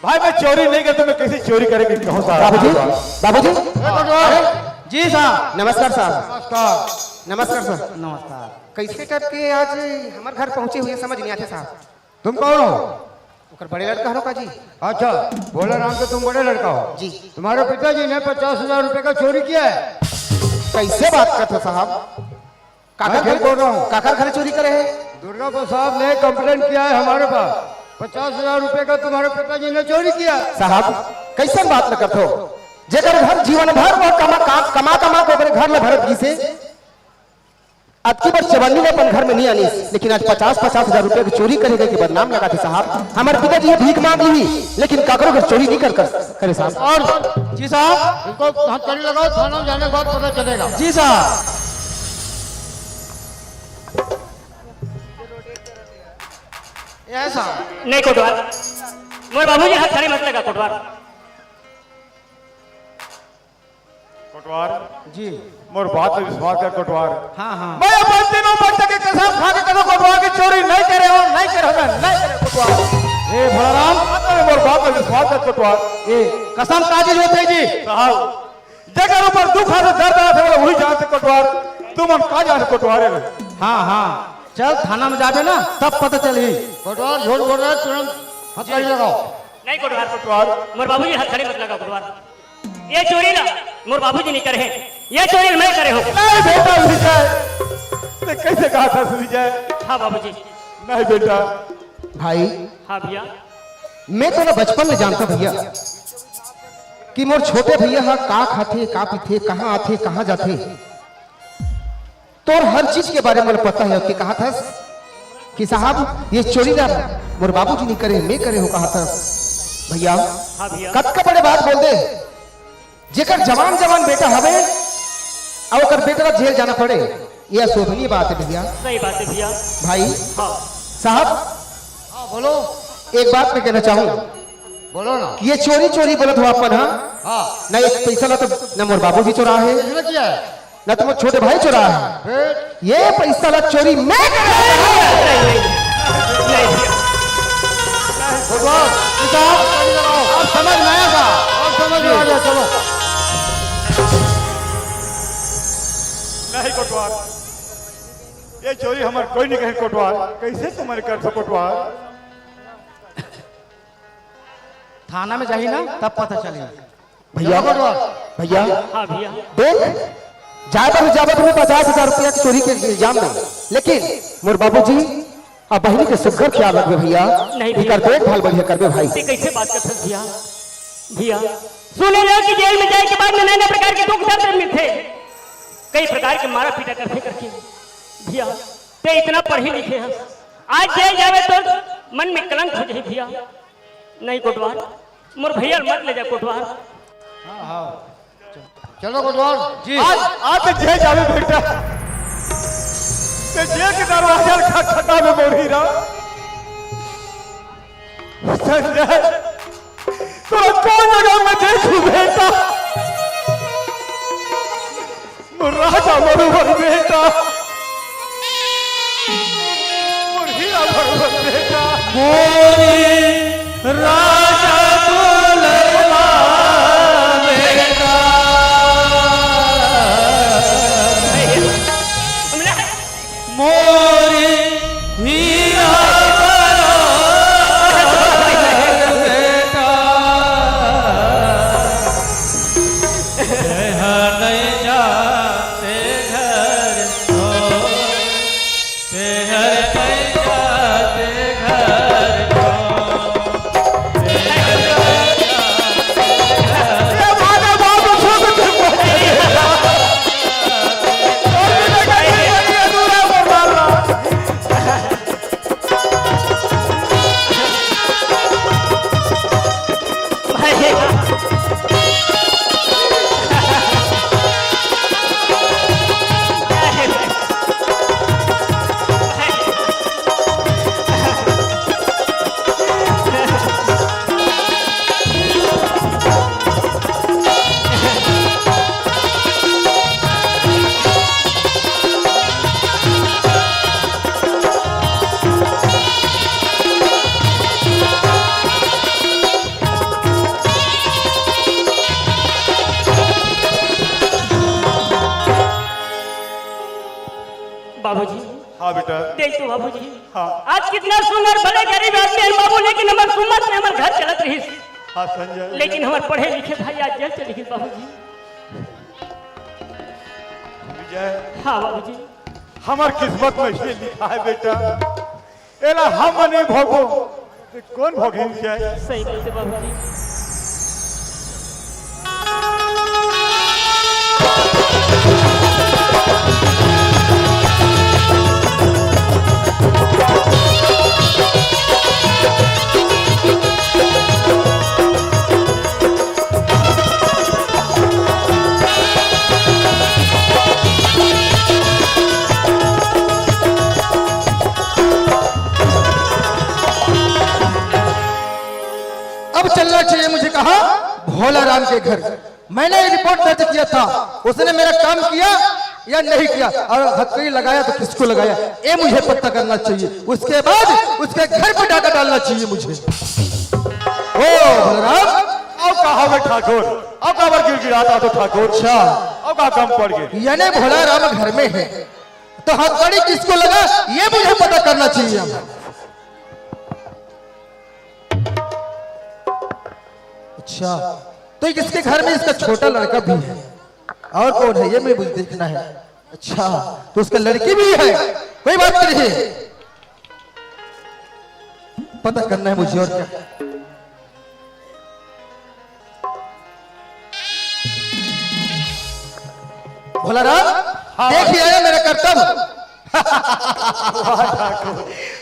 भाई मैं चोरी नहीं करता, मैं कैसे चोरी करेगी कहूँ साहब? बाबूजी, बाबूजी। ए कोटवार। जी साहब। नमस्कार साहब। नमस्कार। नमस्कार सर। नमस्कार। कैसे टाइप के आज हमारे घर पहुंचे हुए समझ नहीं आते साहब। तुम कौन हो? ओकर बड़े लड़का हरो का जी। अच्छा, भोला राम के तुम बड़े लड़का हो। जी। तुम्हारे पिताजी ने पचास हजार रुपए का चोरी किया है। कैसे बात करते हो साहब? मैं काकर झूठ घर, बोल रहा हूँ। काकर घर चोरी करे है? दुर्गा प्रसाद ने कंप्लेंट किया है हमारे पास, पचास हजार रुपए का तुम्हारे पिताजी ने चोरी किया। साहब, कैसन बात न करते हो? जेकर घर जीवन भर वो कमा, का, कमा, कमा के ओकरे घर में भरत गिसे, अतकी बार चवन्नी ले अपन घर में नहीं आनिस, लेकिन आज पचास, पचास हजार रुपया के चोरी करे के बदनाम लगाथे साहब। हमर पिताजी ह भीख मांग लिही, लेकिन काकरो घर चोरी नहीं कर, कर, करे साहब। और जी साहब। इनको हथकड़ी लगाओ, थाना में जाने के बाद पता चलेगा। जी साहब। यह साहब। नहीं कोटवार, मोर बाबूजी हथकड़ी मत लगा कोटवार। कोटवार जी। मोर बात पे विश्वास कर कोटवार। हाँ, हाँ। मैं अपन तीनों बच्चा के कसम खा के कथों कोटवार की चोरी नहीं करे हो, नहीं करे हो, मैं नहीं करे कोटवार। हे भोलाराम। मोर बात पे विश्वास कर कोटवार। ए, कसम का चीज होथे जी? साहब, जेकर ऊपर दुख आथे, दर्द आथे, वोला वही जानथे कोटवार। तुमन का जानथो कोटवार हे? हाँ, हाँ। चल थाना में जाबे ना, तब पता चलही। कोटवार झूठ बोल रहा है, तुरंत हथकड़ी लगाओ। नहीं कोटवार। कोटवार। मोर बाबूजी हथकड़ी मत लगा कोटवार। ये चोरी ला मोर बाबूजी नहीं करे हे, ये चोरी मैं करे हो। नहीं बेटा विजय, ते कैसे कहा था विजय? हाँ बाबूजी। नहीं बेटा। भाई, हाँ भैया। मैं तो ना बचपन में जानता भैया कि मोर छोटे भैया हा का खाथे, का पीथे, कहाँ आथे, कहाँ जाथे। तोर हर चीज के बारे में पता है, कि कहा था कि साहब, ये चोरी ला मोर बाबूजी नहीं करे, मैं करे हो, कहा था। भैया, हाँ भैया। कतका बड़े बात बोल दे, जेकर जवान जवान बेटा हवे, अउ ओकर बेटा ला जेल जाना पड़े, यह शोभनीय बात है भैया। सही बात है भैया। भाई, हाँ। साहब, हाँ, बोलो। एक बात मैं कहना चाहूँ बोलो ना। कि ये चोरी चोरी बोलत हो अपन, हाँ? हाँ। ना एक पैसा ला तो ना मोर बाबूजी चोरा है, किसने किया है? ना तो मोर छोटे भाई चोरा है। फिर? ये पैसा ला चोरी मैं करे। नहीं, नहीं, नहीं, नहीं। भगवान, पिता, आप समझ में आया था? आप समझ में आ गया, चलो। नहीं कोटवार, ये चोरी हमर कोई नहीं कहे कोटवार। कैसे तुम्हारे कर सको कोटवार? थाना में जाही ना, तब पता चली। भैया, भैया, हाँ भैया। देख, जाए बर जाबे तुम्हें पचास हजार रुपया की चोरी के इल्जाम में, लेकिन मोर बाबूजी अब बहिनी के सुघर ख्याल रखबे भैया, नहीं भैया। एकर देखभाल बढ़िया करबे भाई। ते कैसे बात करथस भैया? भैया, सुने रहे कि जेल में जाए के बाद में नए नए प्रकार के दुख दर्द मिलथे, कई प्रकार के मारा पीटा करथे करके। भैया, ते इतना पढ़े लिखे हस, आज जेल जावे तो मन में कलंक हो जाए भैया। नहीं कोटवार, मोर भैया मत ले जा कोटवार। हाँ, हाँ। चलो कोटवार। जी। आज, आज तो जेल जावे बेटा। ते जेल के दरवाजा खटखटा में मोर हीरा। संजय, तोरा कौन जगह में देखू बेटा? मोर राजा मरुवर बेटा, मोर हीरा मरुवर बेटा। मोरे राजा बोल बाबूजी। हाँ बेटा। देख तो बाबूजी। हाँ। आज कितना सुंदर भले गरीब आदमी है बाबू, लेकिन हमर सुमत में हमर घर चलत रहिस। हाँ संजय। लेकिन हमर पढ़े लिखे भाई आज जेल चले गए बाबूजी। विजय। हाँ बाबूजी। हमर किस्मत में ये लिखा है बेटा, एला हम नहीं भोगो, तो कौन भोगे विजय? सही बात है बाबूजी। अब चलना चाहिए मुझे कहा, भोला राम के घर। मैंने ये रिपोर्ट दर्ज किया था, उसने मेरा काम किया या नहीं किया, और हथकड़ी लगाया तो किसको लगाया, ये मुझे पता करना चाहिए। उसके बाद उसके घर पे डाका डालना चाहिए मुझे। ओ बलराम। अउ का हवे ठाकुर, अउ काबर गिड़गिड़ात हस तो ठाकुर? अच्छा। अउ का काम पड़ गे? यानी भोला राम घर में है, तो हथकड़ी किसको लगा, ये मुझे पता करना चाहिए। अच्छा, तो इसके घर में इसका छोटा लड़का भी है, और कौन है ये मुझे देखना है। अच्छा, तो उसका लड़की भी है, कोई बात नहीं, पता करना है मुझे और क्या। भोला राम, हाँ। देख ही आया मेरा करतब।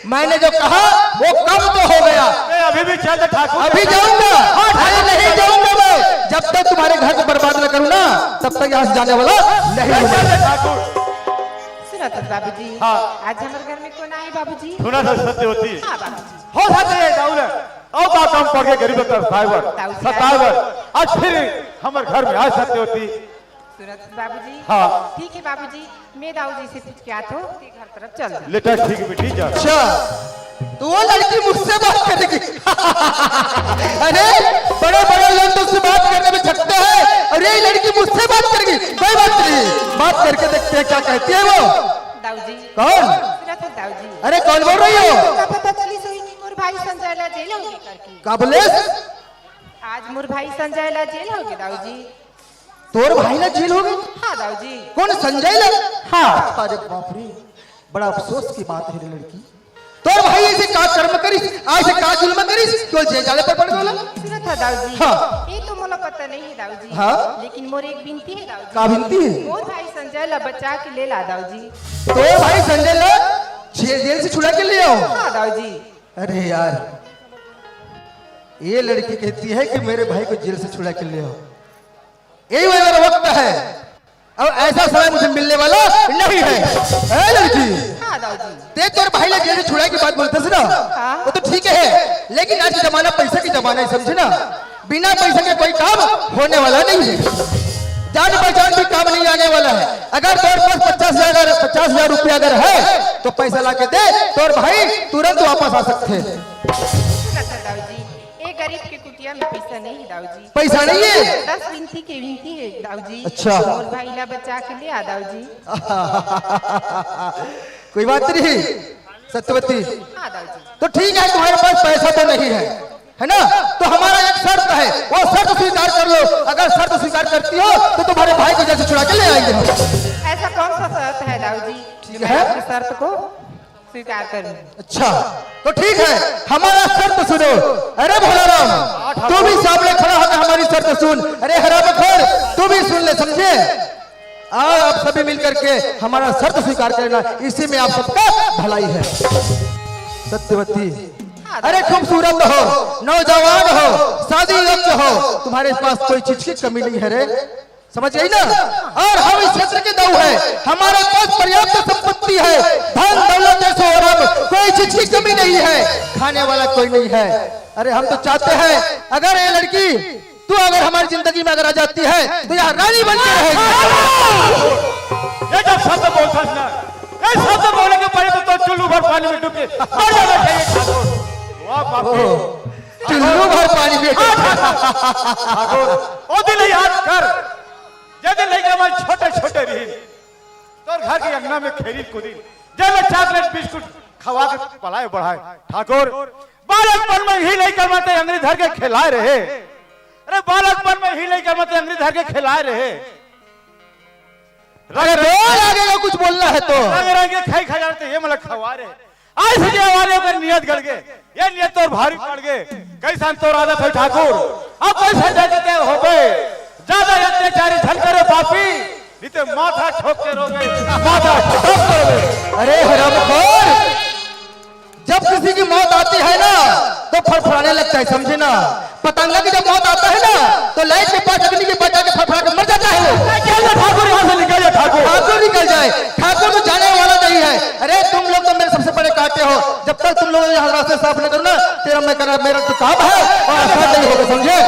मैंने जो कहा वो कम तो हो गया। ए, अभी भी चल दे ठाकुर। अभी जाऊंगा। हाँ, ठाकुर। अरे नहीं जाऊंगा मैं, जब तक तुम्हारे घर को बर्बाद न करूँ ना, तब तक यहाँ से जाने वाला नहीं हूँ मैं। चल दे ठाकुर। सुनो तो बाबूजी। हाँ। आज हमारे घर में कौन आए बाबूजी? सुना था सत्यवती। हाँ बाबूजी। हो सकता है दाऊ रे, अउ का काम पड़ गे गरीब के तरसाए बर, सताए बर। आज फिर हमर घर में आए सत्यवती। सुनो तो बाबूजी। हाँ। ठीक है बाबूजी, मैं दाऊ जी से पूछ के आत हूँ, ते घर तरफ चल जा। लेटा ठीक बेटी जा। अच्छा, तो वो लड़की मुझसे बात करेगी। अरे, बड़े बड़े लोग तो उससे बात करने में झकते हैं, और ये लड़की मुझसे बात करेगी। कोई बात नहीं, बात करके देखते हैं क्या कहती है वो। दाऊ जी। कौन? सुनो तो दाऊ जी। अरे कौन बोल रही हो? का पता चलिस होही कि मोर भाई संजय ला जेल होगे करके। का बोलेस? आज मोर भाई संजय ला जेल होगे दाऊ जी। तोर भाई ला जेल होगे? हाँ दाऊ जी। कौन, संजय ला? हाँ। अरे बाप रे, बड़ा अफसोस की बात है रे लड़की। तोर भाई ऐसे का कर्म करिस, ऐसे का जुल्म करिस, कि वो जेल जाने पर पड़ गे ला? सुनो तो दाऊ जी। हाँ। ये तो मोला पता नहीं है दाऊ जी। हाँ। लेकिन मोर एक बिनती है दाऊ जी। का बिनती है? मोर भाई संजय ला बचा के ले ला दाऊ जी। तोर भाई संजय ला जे-, जेल से छुड़ा के ले आओ। हाँ दाऊ जी। अरे यार, ये लड़की कहती है कि मेरे भाई को जेल से छुड़ा के ले आओ। यही मेरा वक्त है, अब ऐसा समय मुझे मिलने वाला नहीं है। ए लड़की, हाँ दाऊ जी। ते तोर भाई ला जेल से छुड़ाए के बात बोलत हस ना, हाँ। वो तो ठीक है, लेकिन आज का जमाना पैसे की जमाना है, समझे ना? बिना पैसे के कोई काम होने वाला नहीं है, जान पहचान भी काम नहीं आने वाला है। अगर तोर पास पचास हजार, पचास हजार रुपया अगर है तो पैसा ला के दे, तोर भाई तुरंत वापस आ सकते हैं। दाऊ जी, ये गरीब के कुटिया में पैसा नहीं है दाऊ जी। पैसा नहीं है? दस बिनती के बिनती है दाऊ जी। अच्छा। मोर भाई ला बचा के ले आ दाऊ जी। कोई बात नहीं सत्यवती। हाँ दाऊ जी। तो ठीक है, तुम्हारे पास पैसा तो नहीं है, है ना? तो हमारा एक शर्त है, वो शर्त स्वीकार कर लो। अगर शर्त स्वीकार करती हो तो तुम्हारे भाई को जेल से छुड़ा के ले आएंगे हम। ऐसा कौन सा शर्त है दाऊ जी? ठीक है। मैं आपकी शर्त को स्वीकार करूं। अच्छा, तो ठीक है, हमारा शर्त सुनो। अरे भोला राम, तू भी सामने खड़ा होकर हमारी शर्त सुन। अरे हरामखोर, तू भी सुन ले, समझे? आओ, आप सभी मिल करके हमारा शर्त स्वीकार करना, इसी में आप सबका भलाई है। सत्यवती, अरे खूबसूरत हो, नौजवान हो, शादी योग्य हो, तुम्हारे पास कोई चीज की कमी नहीं है रे। समझ गई ना? और हम इस क्षेत्र के दाऊ हैं, हमारे पास पर्याप्त संपत्ति है, धन दौलत ऐश्वर्य, कोई चीज की कमी नहीं है, खाने वाला कोई नहीं है। अरे हम तो चाहते हैं, अगर ये लड़की तू अगर हमारी जिंदगी में अगर आ जाती है तो यहाँ रानी बन के रहेगी। ये जब शब्द बोलता है ना, ये शब्द बोले के पहले तो, तो चुल्लू भर पानी में डूब के मर जाना चाहिए ठाकुर। वाह बाप रे। चुल्लू भर पानी में डूब के। ठाकुर, ओ दिन याद कर, जब लइका मन छोटे छोटे रही, तोर घर के अंगना में खेली कूदी, जेला चॉकलेट बिस्कुट खवा के पलाए बढ़ाए। ठाकुर, बालकपन में ही लइका मन ते अंगरी धर के खेलाए रहे। अरे, बालकपन में ही लइका मन ते अंगरी धर के खेलाए रहे। अरे बोल, आगे का कुछ बोलना है तो। रंग रंग के खाई खजान ते ये मला खवा रहे। आज से जे आवारे ओकर नियत गड़ गे, ये नियत तोर भारी पड़ गे। कैसन तोर आदत है ठाकुर? अब कैसे जाते हो बे? ज्यादा अत्याचारी झन करे पापी, नहीं ते माथा ठोक के रोबे, माथा ठोक के रोबे। अरे हरामखोर, जब किसी की मौत आती है ना, तो फड़फड़ाने लगता है, समझे ना? पतंगा की जब मौत आता है ना, तो लाइट के पास, अग्नि के पास जाके फड़फड़ा के मर जाता है वो। निकल जा ठाकुर, यहाँ से निकल जा ठाकुर। ठाकुर निकल जाए, ठाकुर तो जाने वाला नहीं है। अरे तुम लोग तो मेरे सबसे बड़े कांटे हो, जब तक तुम लोग यहाँ रास्ते साफ न करो ना, तेरा मैं करना, मेरा तो काम है और आसान नहीं होगा, समझे?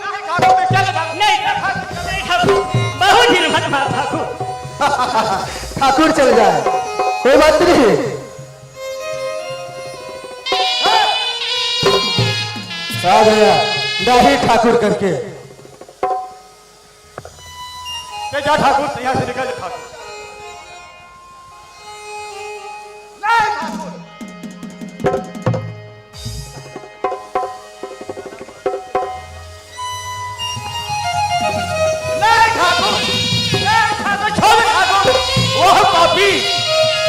नहीं ठाकुर, मैं क्या लगा? नहीं ठाकुर, नहीं ठाकुर, बहुत ही मत मार ठाकुर। ठाकुर चल जाए, कोई बात नहीं। आ गया, नहीं ठाकुर करके। ले जा ठाकुर, यहाँ से निकल जा ठाकुर। नहीं ठाकुर। नहीं ठाकुर, नहीं ठाकुर, छोड़ ठाकुर। वाह पापी,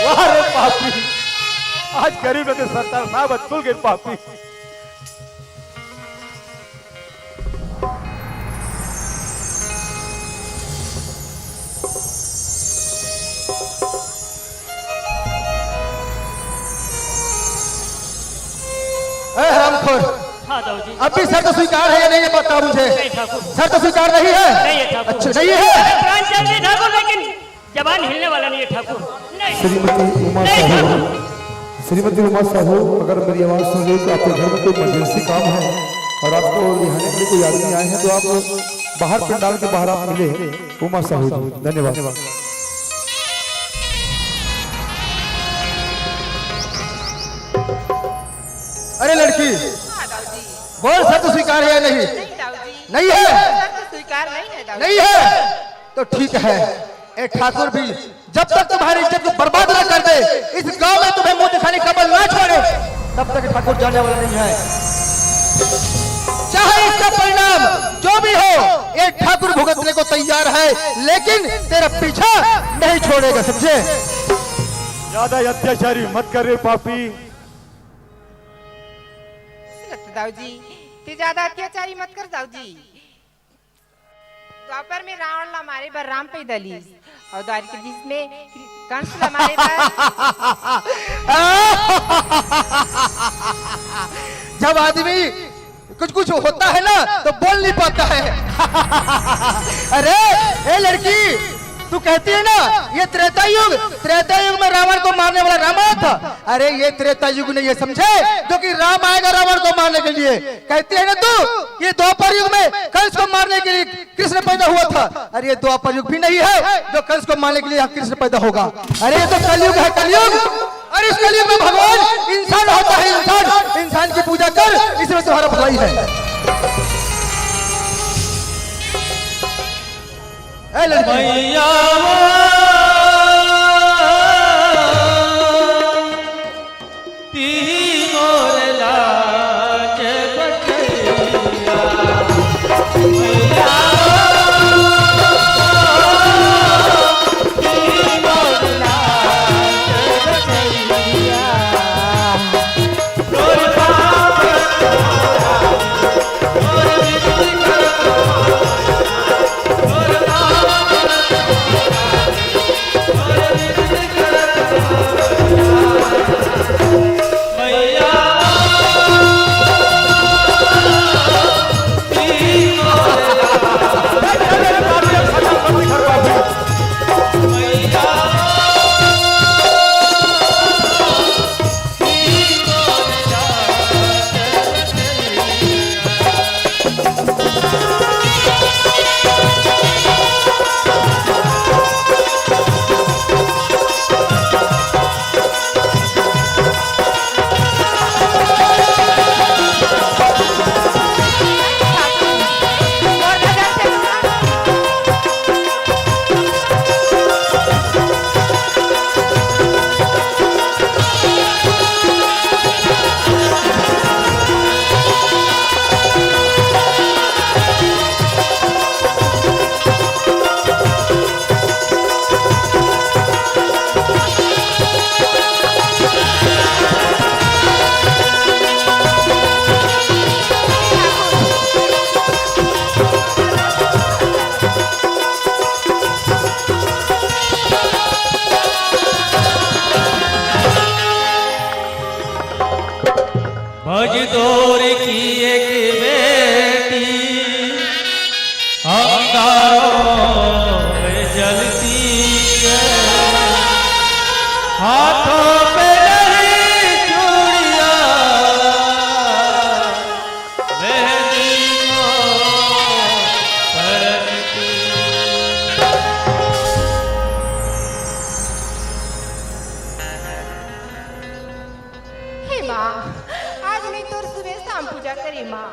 वाह रे पापी। आज गरीब के सरदार साहब अतुल के पापी। ए हरामखोर, हाँ दाऊ जी। अब भी शर्त स्वीकार है या नहीं, ये बता मुझे। नहीं ठाकुर। शर्त स्वीकार नहीं है? नहीं है ठाकुर। अच्छा, नहीं है? अरे प्राण त्याग दे ठाकुर, लेकिन जबान हिलने वाला नहीं है ठाकुर। नहीं। श्रीमती उमा नहीं साहू, ठाकुर। श्रीमती उमा साहू, अगर मेरी आवाज सुन रही हो तो आपके घर में कोई इमरजेंसी काम है और आपको रिहाने के लिए कोई आदमी आए हैं तो आप बाहर, पंडाल के बाहर आप मिले उमा साहू जी। धन्यवाद। अरे लड़की, हाँ दाऊ जी। बोल, शर्त स्वीकार है या नहीं? नहीं दाऊ जी। नहीं है? शर्त स्वीकार नहीं है दाऊ जी। नहीं है तो ठीक है। ए ठाकुर भी जब तक तुम्हारी इज्जत को बर्बाद न कर दे, इस गांव में तुम्हें मुंह दिखाने का बल ना छोड़े, तब तक ठाकुर जाने वाला नहीं है। चाहे इसका परिणाम जो भी हो, ये ठाकुर भुगतने को तैयार है, लेकिन तेरा पीछा नहीं छोड़ेगा, समझे? ज्यादा अत्याचारी मत कर रे पापी। दाऊ जी, ते ज्यादा अत्याचारी मत कर दाऊ जी। द्वापर में रावण ला मारे बर राम पैदा लीस, अउ द्वारिका में कंस ला मारे बर। जब आदमी कुछ कुछ होता है ना तो बोल नहीं पाता है। अरे ए लड़की, तू कहती है ना ये त्रेता युग, त्रेता युग में रावण को मारने वाला राम आया था। अरे ये त्रेता युग नहीं है, समझे? जो कि राम आएगा रावण को मारने के लिए। कहती है ना तू, ये द्वापर युग में कंस को मारने के लिए कृष्ण पैदा हुआ था। अरे ये द्वापर युग भी नहीं है जो कंस को मारने के लिए यहाँ कृष्ण पैदा होगा। अरे ये तो कलयुग है, कलयुग। अरे इस कलयुग में भगवान इंसान होता है, इंसान, इंसान की पूजा कर, इसमें तुम्हारा भलाई है। ए लड़की। मैया वो तीनों रे लाज बचैया। मैया वो तीनों रे लाज बचैया। हे माँ, आज मैं तोर सुबह शाम पूजा करे माँ।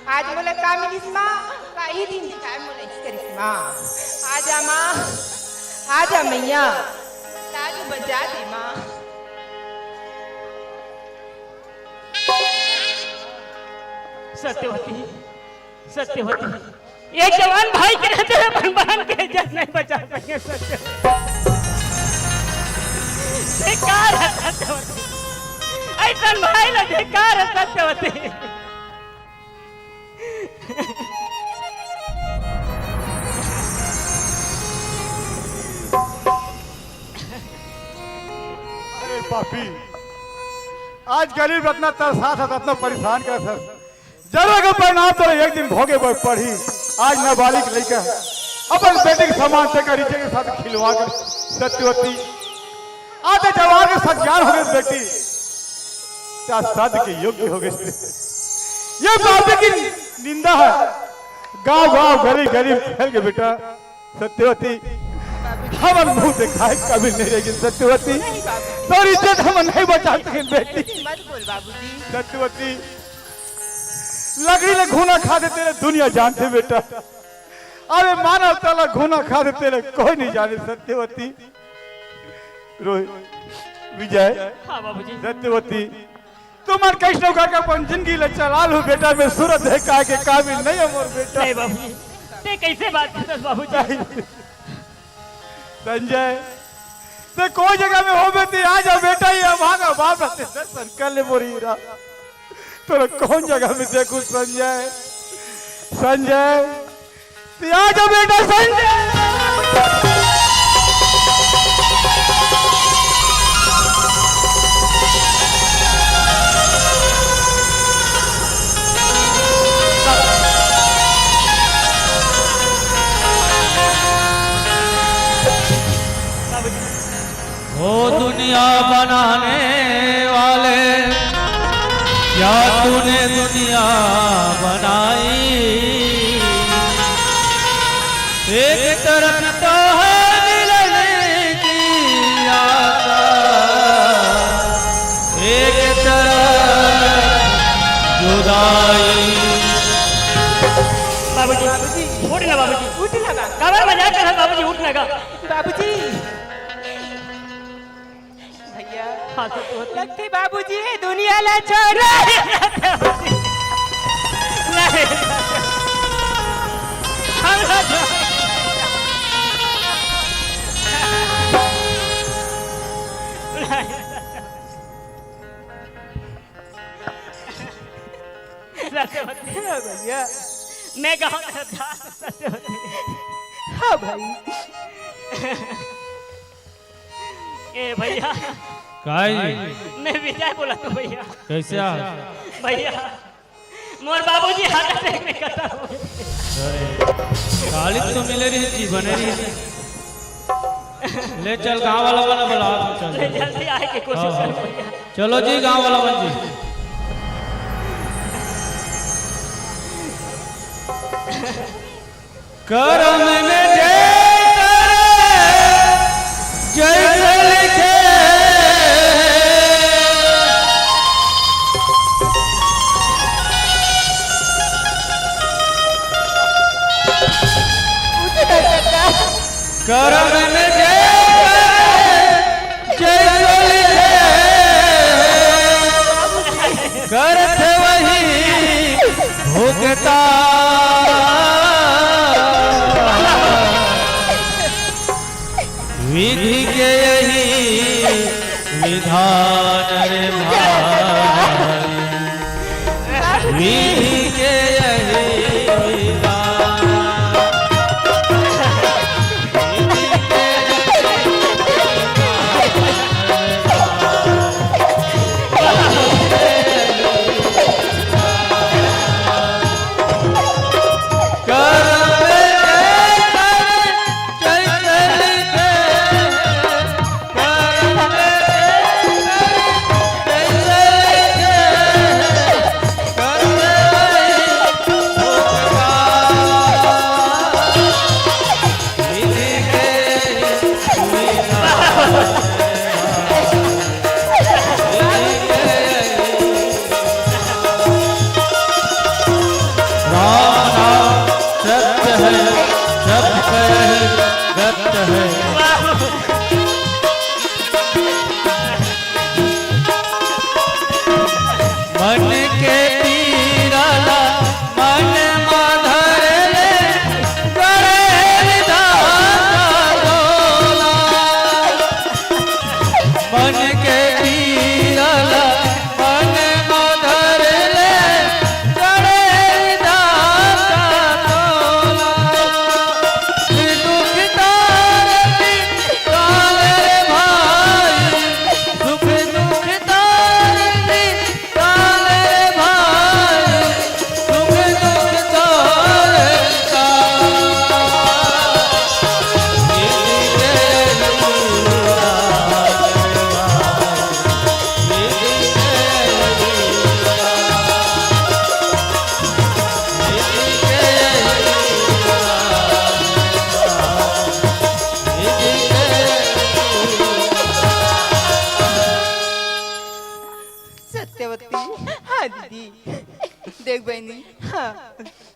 आज मोला का मिलिस माँ, का ही दिन दिखाए मोला इस करिस माँ। आजा माँ, आजा मैया, लाज बचा दे माँ। सत्यवती, सत्यवती, एक जवान भाई के रहते हुए अपन बहन के इज्जत नहीं बचा सके सत्यवती। धिक्कार है सत्यवती, ऐसन भाई ला धिक्कार है सत्यवती। अरे पापी, आज गरीब रत्ना तरसात हे, रत्ना परेशान करत हे। जरूर के परिणाम तोला एक दिन भोगे बर पड़ही। आज नाबालिग लइका अपन बेटी के समान ते करी के साथ खिलवा के सत्यवती, आज जवान के सज्ञान हो गए बेटी, क्या सद के योग्य हो गए। ये बाबे की निंदा है, गांव गांव गली गली फैल के बेटा। सत्यवती, हमर मुंह देखाए काबिल नहीं रहेगी सत्यवती। नहीं बाबूजी। तोर इज्जत हम नहीं बचा सके बेटी। मत बोल बाबूजी। सत्यवती, लकड़ी ले घूना खा दे तेरे दुनिया जानते बेटा। अरे मानवता ला घूना खा दे तेरे कोई नहीं जाने सत्यवती। रोहित, विजय, हाँ बाबूजी। सत्यवती, तुमन कइसनो करके अपन जिंदगी ला चला लू बेटा, मैं सूरत देखाए के काबिल नहीं है मोर बेटा। नहीं बाबूजी, ते कैसे बात करत बाबूजी? नहीं। संजय, ते कोई जगह में होबे ते आ जा बेटा, ये भागा बाप ला ते दर्शन कर ले मोर हीरा। तोला कौन जगह में देखूं संजय? संजय, ते आ जा बेटा संजय। ओ दुनिया बनाने वाले, क्या तूने दुनिया बनाई? एक तरफ तो है मिलने की आशा, एक तरफ जुदाई। बाबूजी, बाबूजी, उठ ना बाबूजी। उठ ना बा-, काबर मजाक करत बाबूजी, उठ ना गा। बाबूजी। भैया, हाँ, तो, तो, लगथे बाबूजी हे दुनिया ला छोड़। नहीं, नहीं। सत्यवती। हाँ भैया। मैं गाँव का था, सत्यवती। हाँ भाई। ए भैया। काय? मैं विजय बोलत हूँ भैया। कैसे आ? भैया, मोर बाबूजी heart attack में खतम हो गए। अरे, काली तो मिले रही थी, बने रही थी। ले चल, गाँव वाला मन ला बुला, चल। ले जल्दी आए के कोशिश हाँ, कर हाँ। भैया। चलो जी, गाँव वाला मन जी। करम में जे करे, जैसे लिखे। करम में जे करे, जैसे लिखे। करत वही भुगता। विधि के यही विधान रे भाई, विधि के यही विधान।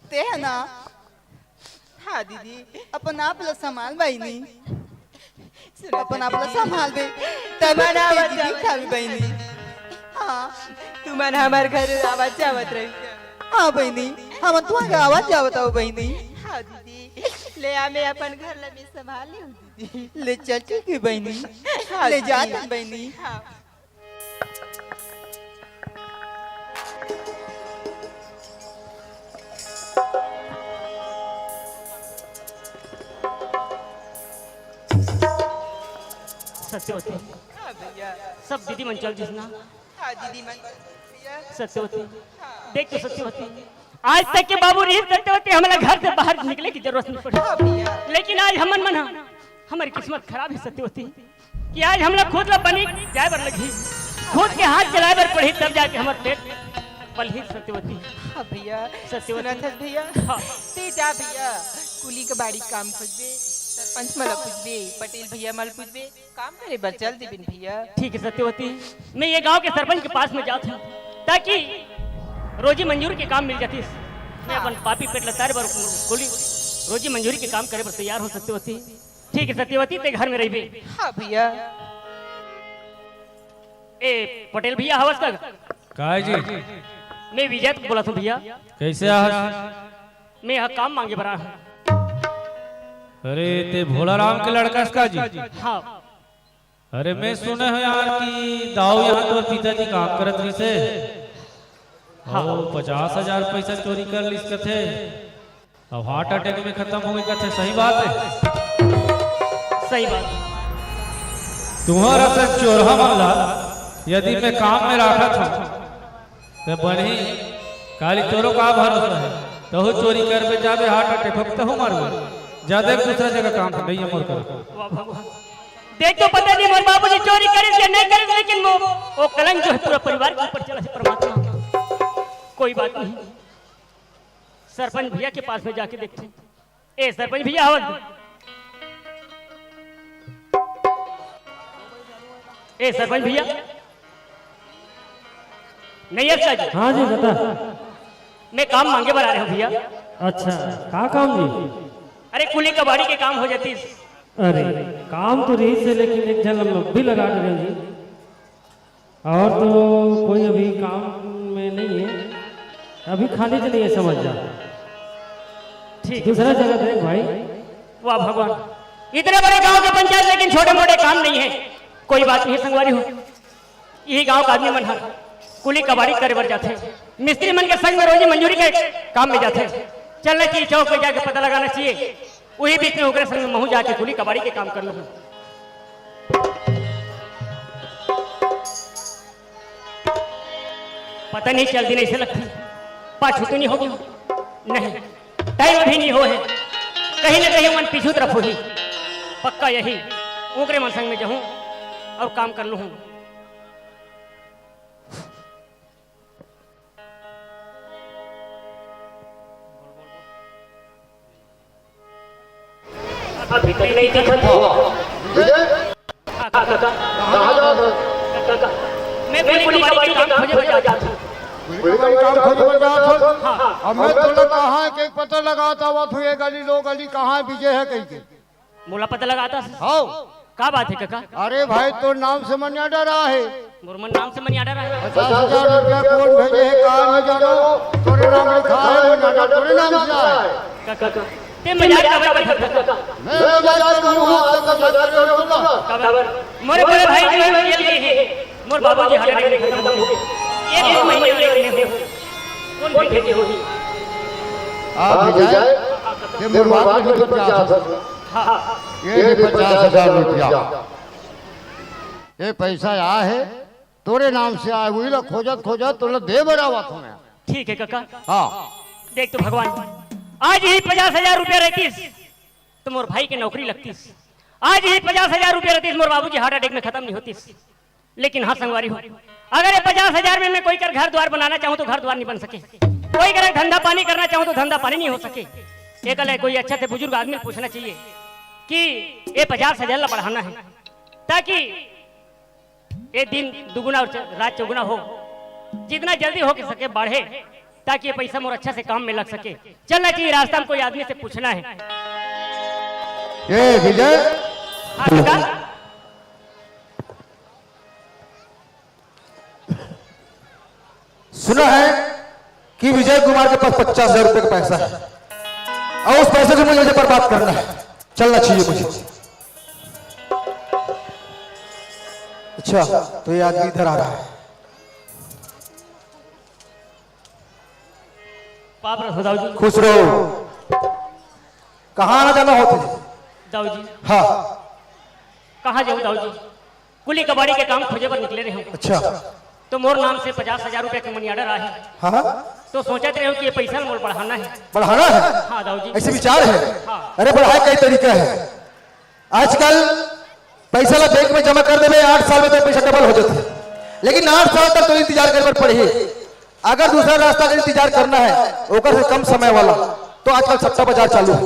ते है ना? हाँ दीदी। अपन आप ला संभाल बहिनी। सुनो अपन तो आप ला दीदी। संभाल बे। तब तुमन ते आवत दीदी जावत खावी रही। बहिनी। हाँ। तुमन हमर घर आवत जावत रही। हाँ बहिनी, हम तुमन घर आवत जावत हो बहिनी। हाँ दीदी, ले आ मैं अपन घर ला मैं संभाल लेहूँ दीदी। ले चल ठीक है बहिनी। हाँ ले जा दीदी। तन बहिनी। हाँ। सत्यवती, हाँ भैया। सब दीदी मन चल दिस ना? हाँ दीदी मन। भैया। सत्यवती, हाँ। देख तो सत्यवती, आज तक के बाबू रहिस सत्यवती, हमला घर से बाहर निकले के जरूरत नहीं पड़ी। हाँ भैया। लेकिन आज हमन मन ह, हमर किस्मत खराब हे सत्यवती, कि आज हमला खुद ला बनी जाए बर लगही, खुद के हाथ चलाए बर पड़ही, तब जाके हमर पेट पलही सत्यवती। हाँ भैया, सत्यवती। सुनत हस भैया? हाँ। ते जा भैया, कुली कबाड़ी काम खोजबे, सरपंच मन ला पूछबे, पटेल भैया मन ला पूछबे, काम करे बर चल देबिन भैया। ठीक है सत्यवती, मैं ये गांव के सरपंच के पास में जात हूँ, ताकि रोजी मंजूरी के काम मिल जातिस। मैं हाँ। अपन पापी पेट ला तारे बर कुली रोजी मंजूरी के काम करे बर तैयार हूँ सत्यवती। ठीक है सत्यवती, ते घर में रहिबे। हाँ भैया। ए पटेल भैया हवस का? काय जी? मैं विजय बोलत हूँ भैया। कैसे आहस? मैं यहाँ काम मांगे बर आया हूँ। अरे ते भोला राम के लड़का हस का जी? हाँ। अरे मैं सुने हंव यार कि दाऊ यहाँ तोर पिताजी काम करत रहिसे। हाँ। अउ पचास हजार पैसा चोरी कर लिस कथे। अब हार्ट अटैक में खत्म हो गई कथे, सही बात है? सही बात। तुम्हारा सन चोरहा मन ला यदि मैं काम में राखत हूँ, ते बनही, काली तोरो का भरोसा है? तहु चोरी करबे, जाबे हार्ट अटैक होके तहु मरबे। जा देख दूसरा जगह काम नहीं है मोर कर। वाह भगवान। देख तो पता नहीं मोर बाबूजी चोरी करिस या नहीं करिस, लेकिन वो, वो कलंक जो है पूरा परिवार के ऊपर चला है परमात्मा। कोई बात नहीं, सरपंच भैया के पास में जाके देखते हैं। ए सरपंच भैया, आवत। ए सरपंच भैया, नहीं है जी। हाँ जी, बता। मैं काम मांगे बर आ रहे हूँ भैया। अच्छा, का काम जी? अरे कुली कबाड़ी के काम हो जातिस। अरे काम तो रहिस हे, लेकिन एक झन ला भी लगा दे रहे जी। और तो कोई अभी काम में नहीं है, अभी खाली तो नहीं है, समझ जा। ठीक है। दूसरा जगह देख भाई। वाह भगवान, इतने बड़े गांव के पंचायत, लेकिन छोटे मोटे काम नहीं है। कोई बात नहीं संगवारी हो, यही गांव का आदमी मन हर कुली कबाड़ी करे बर जाथे, मिस्त्री मन के संग में रोजी मंजूरी के काम में जाथे। चलना चाहिए, चौक पे जाके पता लगाना चाहिए। वही बीच में ओकरे संग महूं जाके कुली कबाड़ी के काम कर लूं। पता नहीं चल दिन ऐसे लगती, पाछू तो नहीं हो गया? नहीं, टाइम अभी नहीं हो है, कहीं ना कहीं मन पीछू तरफ होही। पक्का यही ओकरे मन संग में जाहूं और काम कर लूं। अभी तक नहीं दिखत हो। हाँ, काका। कहाँ जात हस? काका, मैं कुली कबाड़ी के काम खोजे बर जात हूँ। कुली कबाड़ी काम खोजे बर जात हस? हाँ। अब मैं तोला कहाँ के पता लगात आवत हूँ, ये गली लो गली कहाँ बिजे है कहिके। मोला पता लगात हस? हव। का बात है काका? अरे भाई, तोर नाम से money order आए हे। मोर मन नाम से money order आए हे? पचास हजार रुपया कौन भेजे हे, का नहीं जानो। तोरे नाम लिखा है, money order तोरे नाम से आए हे। काका, ते मजाक काबर करत हस काका? मैं मजाक करूँ, आप तो मजाक करो ना। काबर? मोरे बड़े भाई जो है, जेल गए हैं। मोर बाबूजी heart attack में खत्म हो गए। एक, एक महीने में कौन भेजे होही? आप विजय, ये मोर बात में पचास हजार। हाँ। ये भी पचास हजार रुपया। ये पैसा आए हे, तोरे नाम से आए, वही ला खोजत खोजत तोला दे बर आवत हूँ मैं। ठीक है काका। हाँ। देख तो भगवान, आज ही पचास हजार रुपया रहतीस तो मोर भाई के नौकरी लगतीस। आज ही पचास हजार रुपया रहतीस, मोर बाबूजी heart attack में खत्म नहीं होतीस। लेकिन हाँ संगवारी हो, अगर ये पचास हजार में मैं कोई कर घर द्वार बनाना चाहूँ तो घर द्वार नहीं बन सके, कोई कर धंधा पानी करना चाहूँ तो धंधा पानी नहीं हो सके। एक ले कोई अच्छा से बुजुर्ग आदमी पूछना चाहिए कि ये पचास हजार ला बढ़ाना है, ताकि ये दिन दुगुना और च-, रात चौगुना हो, जितना जल्दी हो सके बढ़े, ताकि ये पैसा मोर अच्छा से काम में लग सके। चलना चाहिए, रास्ता में कोई आदमी से पूछना है। ए विजय, हाँ सरकार। सुना है कि विजय कुमार के पास पचास हजार रुपए का पैसा है और उस पैसे से मुझे मुझे बर्बाद करना है। चलना चाहिए मुझे। अच्छा, तो ये आदमी इधर आ रहा है। पाप रहो दाऊ जी। खुश रहो। कहाँ आना जाना होता है? दाऊ जी। हाँ। कहाँ जाऊँ दाऊ जी? कुली कबाड़ी के काम खोजे बर निकले रहे हूँ। अच्छा। तो मोर नाम से पचास हजार रुपया के मनी आर्डर आए हे। हाँ। तो सोचत रहे हूँ कि ये पैसा मोर बढ़ाना है। बढ़ाना है? हाँ दाऊ जी। ऐसे विचार है? हाँ। अरे बढ़ाए कई तरीका है। आजकल पैसा ला बैंक में जमा कर देवे, आठ साल में तो पैसा डबल हो जाता है, लेकिन आठ साल तक तो इंतजार करे बर पड़ही। अगर दूसरा रास्ता अगर इंतजार करना है, ओकर से कम समय वाला, तो आजकल सट्टा बाजार चालू है।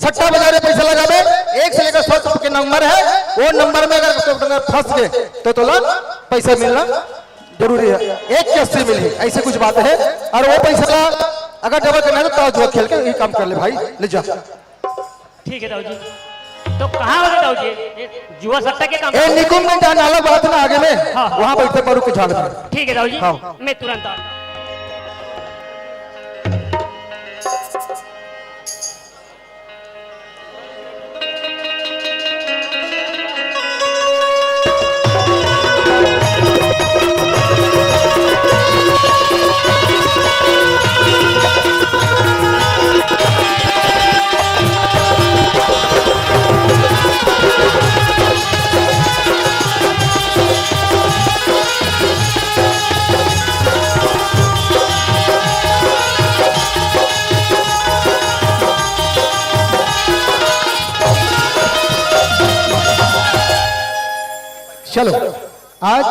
सट्टा बाजार में पैसा लगावे, एक से लेकर सौ तक के नंबर है, वो नंबर में अगर तो अगर फंस गए तो तोला पैसा मिलना जरूरी है। एक के अस्सी मिली, ऐसी कुछ बात है। और वो पैसा ला अगर डबल करना है तो ताश जुआ खेल के ये काम कर ले भाई, ले जा। ठीक है दाऊ जी। तो कहाँ होगे दाऊ जी? ये जुआ सट्टा के काम? ए निकुंब में जाना अलग बात ना आगे में, हाँ, हाँ। वहाँ बैठते परू के झाड़ में। ठीक है दाऊ जी। हाँ। मैं तुरंत आ चलो, आज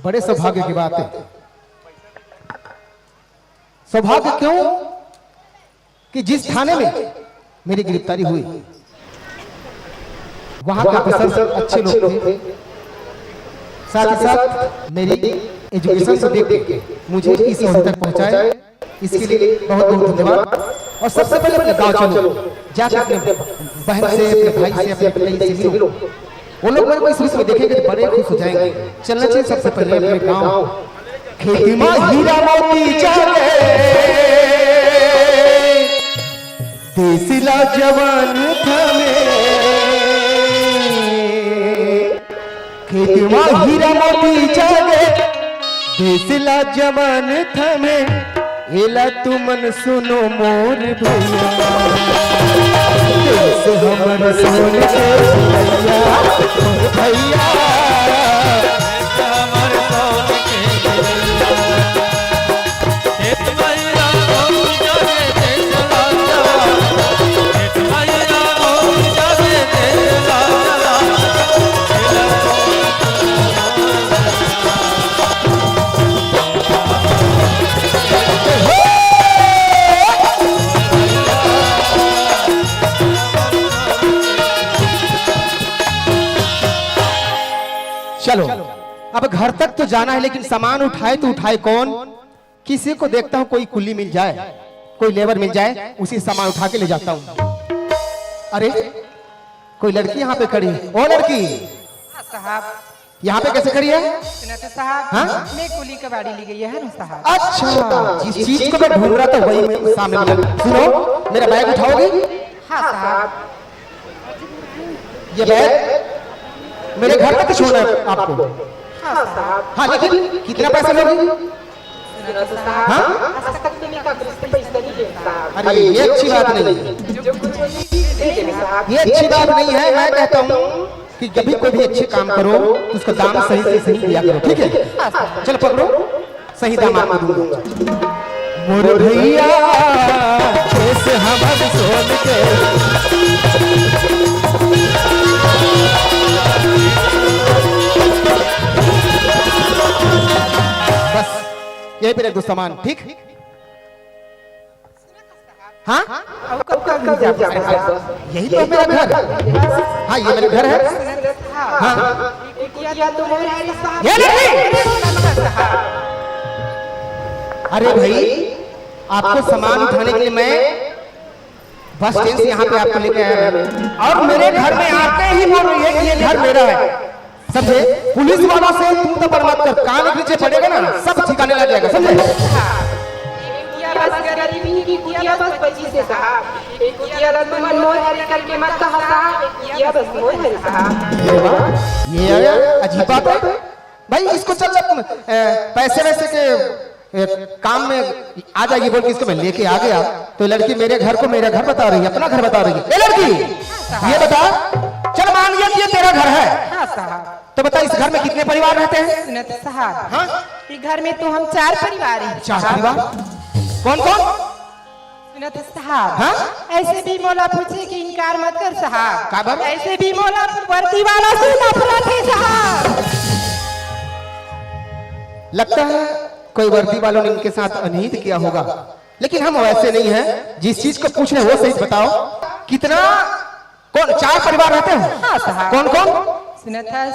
बड़े सौभाग्य की बात है। सौभाग्य क्यों कि जिस थाने में मेरी गिरफ्तारी हुई, वहाँ के ऑफिसर अच्छे लोग थे, साथ ही साथ मेरी एजुकेशन को देख के मुझे इस ओहदे तक पहुँचाए, इसके लिए बहुत बहुत धन्यवाद। और सबसे पहले अपने गाँव चलो, जाके अपने बहन से, अपने भाई से, अपने भाई से मिलो। वो लोग मेरे को इस रूप में देखेंगे तो बड़े खुश हो जाएंगे। चलना चाहिए सबसे पहले अपने गाँव। खेती में हीरा मोती जागे, देसिला जवान थामे। खेती में हीरा मोती जागे, देसिला जवान थामे। एला तुमन सुनो मोर भैया, देश हमर सोन के भैया, मोर भैया। चलो, अब घर तक तो जाना है, लेकिन सामान उठाए तो उठाए कौन? किसी को देखता हूँ, कोई कुली मिल जाए, कोई लेबर मिल जाए, उसी सामान उठा के ले जाता हूँ। अरे, कोई लड़की यहाँ पे खड़ी है। ओ लड़की, हाँ साहब। यहाँ पे कैसे खड़ी है? सुना तो साहब, हाँ? मैं कुली कबाड़ी ली गई है ना साहब। अच्छा, जिस चीज को मैं ढूंढ रहा था वही मैं सामने मिला। सुनो, मेरा बैग उठाओगी? हाँ साहब। ये बैग मेरे घर तक छोड़ना है आपको। हाँ साहब। हाँ, लेकिन कितना पैसा लोगी? सुना तो साहब, हाँ? आज तक तो मैं कांग्रेस से पैसा नहीं लेता। अरे, ये अच्छी बात नहीं है। जो कुछ होगी, दे देना साहब। ये अच्छी बात नहीं है। मैं कहता हूँ कि जब भी कोई भी अच्छे काम करो तो उसका दाम सही से सही दिया करो, ठीक है? चलो पकड़ो, सही दाम आपको दूंगा। मोर भैया, जैसे हमर सोन के। बस, यही पे रख दो सामान, ठीक? हाँ? अब कब, कब, कब जाओ? अरे, यही तो मेरा घर। हाँ, ये मेरा घर है। हाँ। ये नहीं। अरे भाई, आपको सामान उठाने के लिए मैं बस स्टैंड से यहाँ पे आपको लेके आया हूँ। और मेरे घर में आते ही बोल रही है कि ये घर मेरा है। समझे? पुलिस वाला से तू तो पर मत कर, कान के नीचे पड़ेगा ना, सब ठिकाने लग जाएगा, समझे? ये कुटिया बस गरीबी की कुटिया बस बची से साहब। ये कुटिया रद्द मन मोर हरे करके मत कहा साहब, ये कुटिया बस मोर हरे साहब। ये वाह, ये आया, अजीब बात है। भाई, इसको चल, चल, ए, पैसे वैसे के, ए, काम में आ जाएगी बोल के इसको मैं लेके आ गया, तो लड़की मेरे घर को मेरा घर बता रही है, अपना घर बता रही है। ए लड़की, ये बता, चल, मान लिया कि ये तेरा घर है, हाँ साहब। तो बता, इस घर में कितने परिवार रहते हैं? सुनत साहब, हाँ? ये घर में तो हम चार परिवार हैं। चार परिवार? कौन कौन? सुनत साहब, हाँ? ऐसे भी मोला पूछे कि इनकार मत कर साहब। का बाबा? ऐसे भी मोला वर्दी वाला से नफरत है साहब। लगता है कोई वर्दी वालों ने इनके साथ अनहित किया होगा, लेकिन हम वैसे नहीं हैं। जिस चीज को पूछ रहे हैं वो सही बताओ। कितना, कौन, चार परिवार रहते हैं? हाँ साहब। कौन कौन? सुनत हस,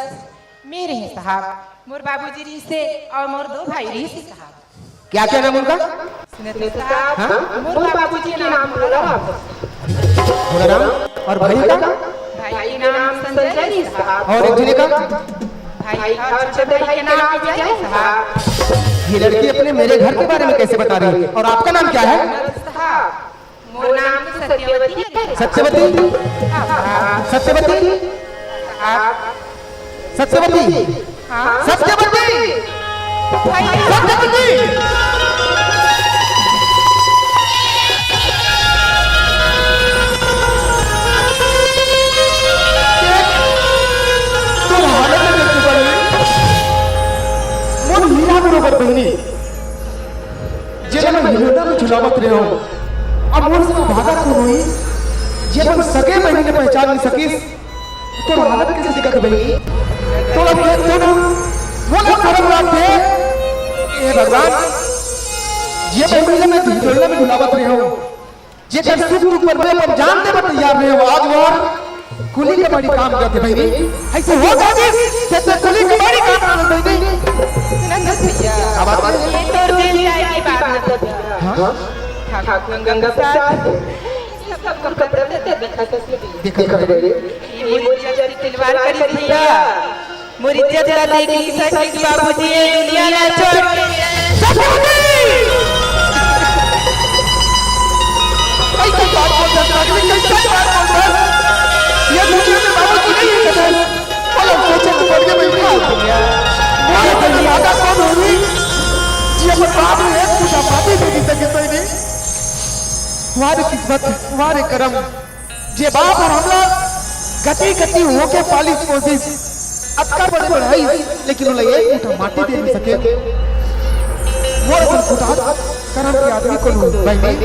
मेरे हैं साहब, मोर बाबूजी रहिसे और मोर दो भाई रहिसे साहब। क्या क्या नाम उनका? सुनत हस साहब, हाँ? मोर बाबूजी के नाम भोलाराम। भोलाराम। और भाई का? भाई के नाम संजय रहिस साहब। और एक जने का? भाई और छोटे भाई के नाम विजय साहब। ये लड़की अपने मेरे घर के बारे में कैसे बता रही है? और आपका नाम क्या है? सुनत साहब, मोर नाम तो सत्यवती है। सत्यवती? हाँ। सत्यवती? आप? सत्यवती? हाँ। सत्यवती? भाई। सत्यवती? तोर हालत में देख के बहिनी, मोर हीरा बरोबर बहिनी, जेला मैं हिलोना में झुलावत रहे हूँ, अब मोर से भागा कौन होई? जे अपन सगे बहिनी ने पहचान नहीं सकिस, तोर हालत कैसे दिखत बहिनी? तोला देख, तोला, मोला शरम लागथे। ए भगवान, जे बहिनी ला मैं हिलोना में झुलावत रहे हूँ, जेकर सुख दुख बर मैं अपन जान दे बर तैयार रहे हूँ, आज वोर कुली के बड़ी काम करथे बहिनी। ऐसे हो जाथे, जैसे कुली के बड़ी काम करथे बहिनी। सुनत हस भैया, का बात है? ये तो दिल जाए की बात है। हाँ? ठाकुर गंगा प्रसाद, सबको कपड़ा देते दिखा कैसे भी। देखा करे रे। ये मोर इज्जत खिलवाड़ करिस भैया। मोर इज्जत ला देख नहीं सकिस बाबूजी ये दुनिया ला छोड़ के। सत्यवती! कैसे बात बोल रहा है? कैसे बात बोल रहा है? ये दुनिया में बाबूजी नहीं है कदर। बोलो, सोचे तो पड़ गए भाई। मोर से ज्यादा कौन होगी? जी, अपन बाप ने एक पूजा माफी दे दी सके सही नहीं। वाह रे किस्मत, वाह रे करम, जे बाप हर हमला गति गति होके पालिस पोसिस, अतका बड़े बढ़ाइस, लेकिन ओला एक मुठा माटी दे नइ सके। मोर असन फुटहाथ करम के आदमी कोनो भाई नहीं।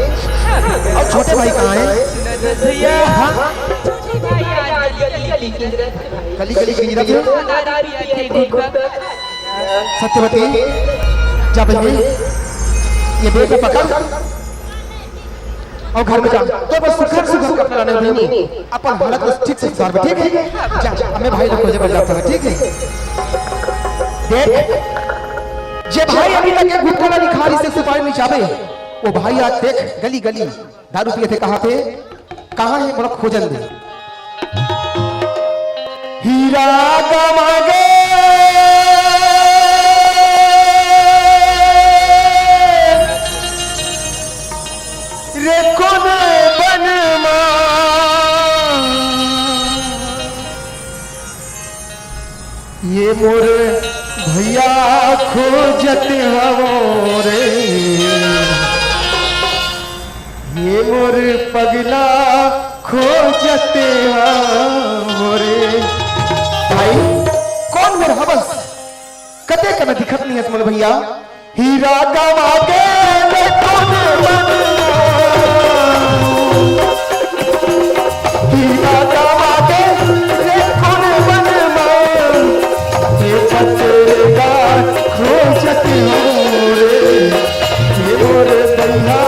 अउ छोटे भाई कहाँ हे? भैया, हाँ? छोटे भाई आज गली गली किंजरत हे। गली गली किंजरत हे। दारू पिए थे, गुटखा। सत्यवती, जा बहिनी, ये बेग ला पकड़ अउ घर में जा। तो बस सुघर सुघर कपड़ा लाने बहिनी, अपन हालत ला ठीक से सुधार बे, ठीक हे? जा, अब मैं भाई ला खोजे बर जात हँव, ठीक हे? देख, जे भाई अभी तक एक गुटखा ला नइ खा रहिसे, सुपारी नइ चाबे, वो भाई आज देख गली गली दारू पिए थे, कहाँ थे, कहाँ हे, मोला खोजन दे। हीरा गमा गे रे कोन बन मा, ये मोर भैया खोजत हवों रे, ये मोर पगला खोजत हवों रे। भाई, कोन मेर हवस? कते कन दिखत नइ हस मोर भैया? हीरा गमा गे रे कोन बन मा, हीरा गमा गे रे कोन बन मा, ये पतरगा खोजत हवों रे, ये मोर भैया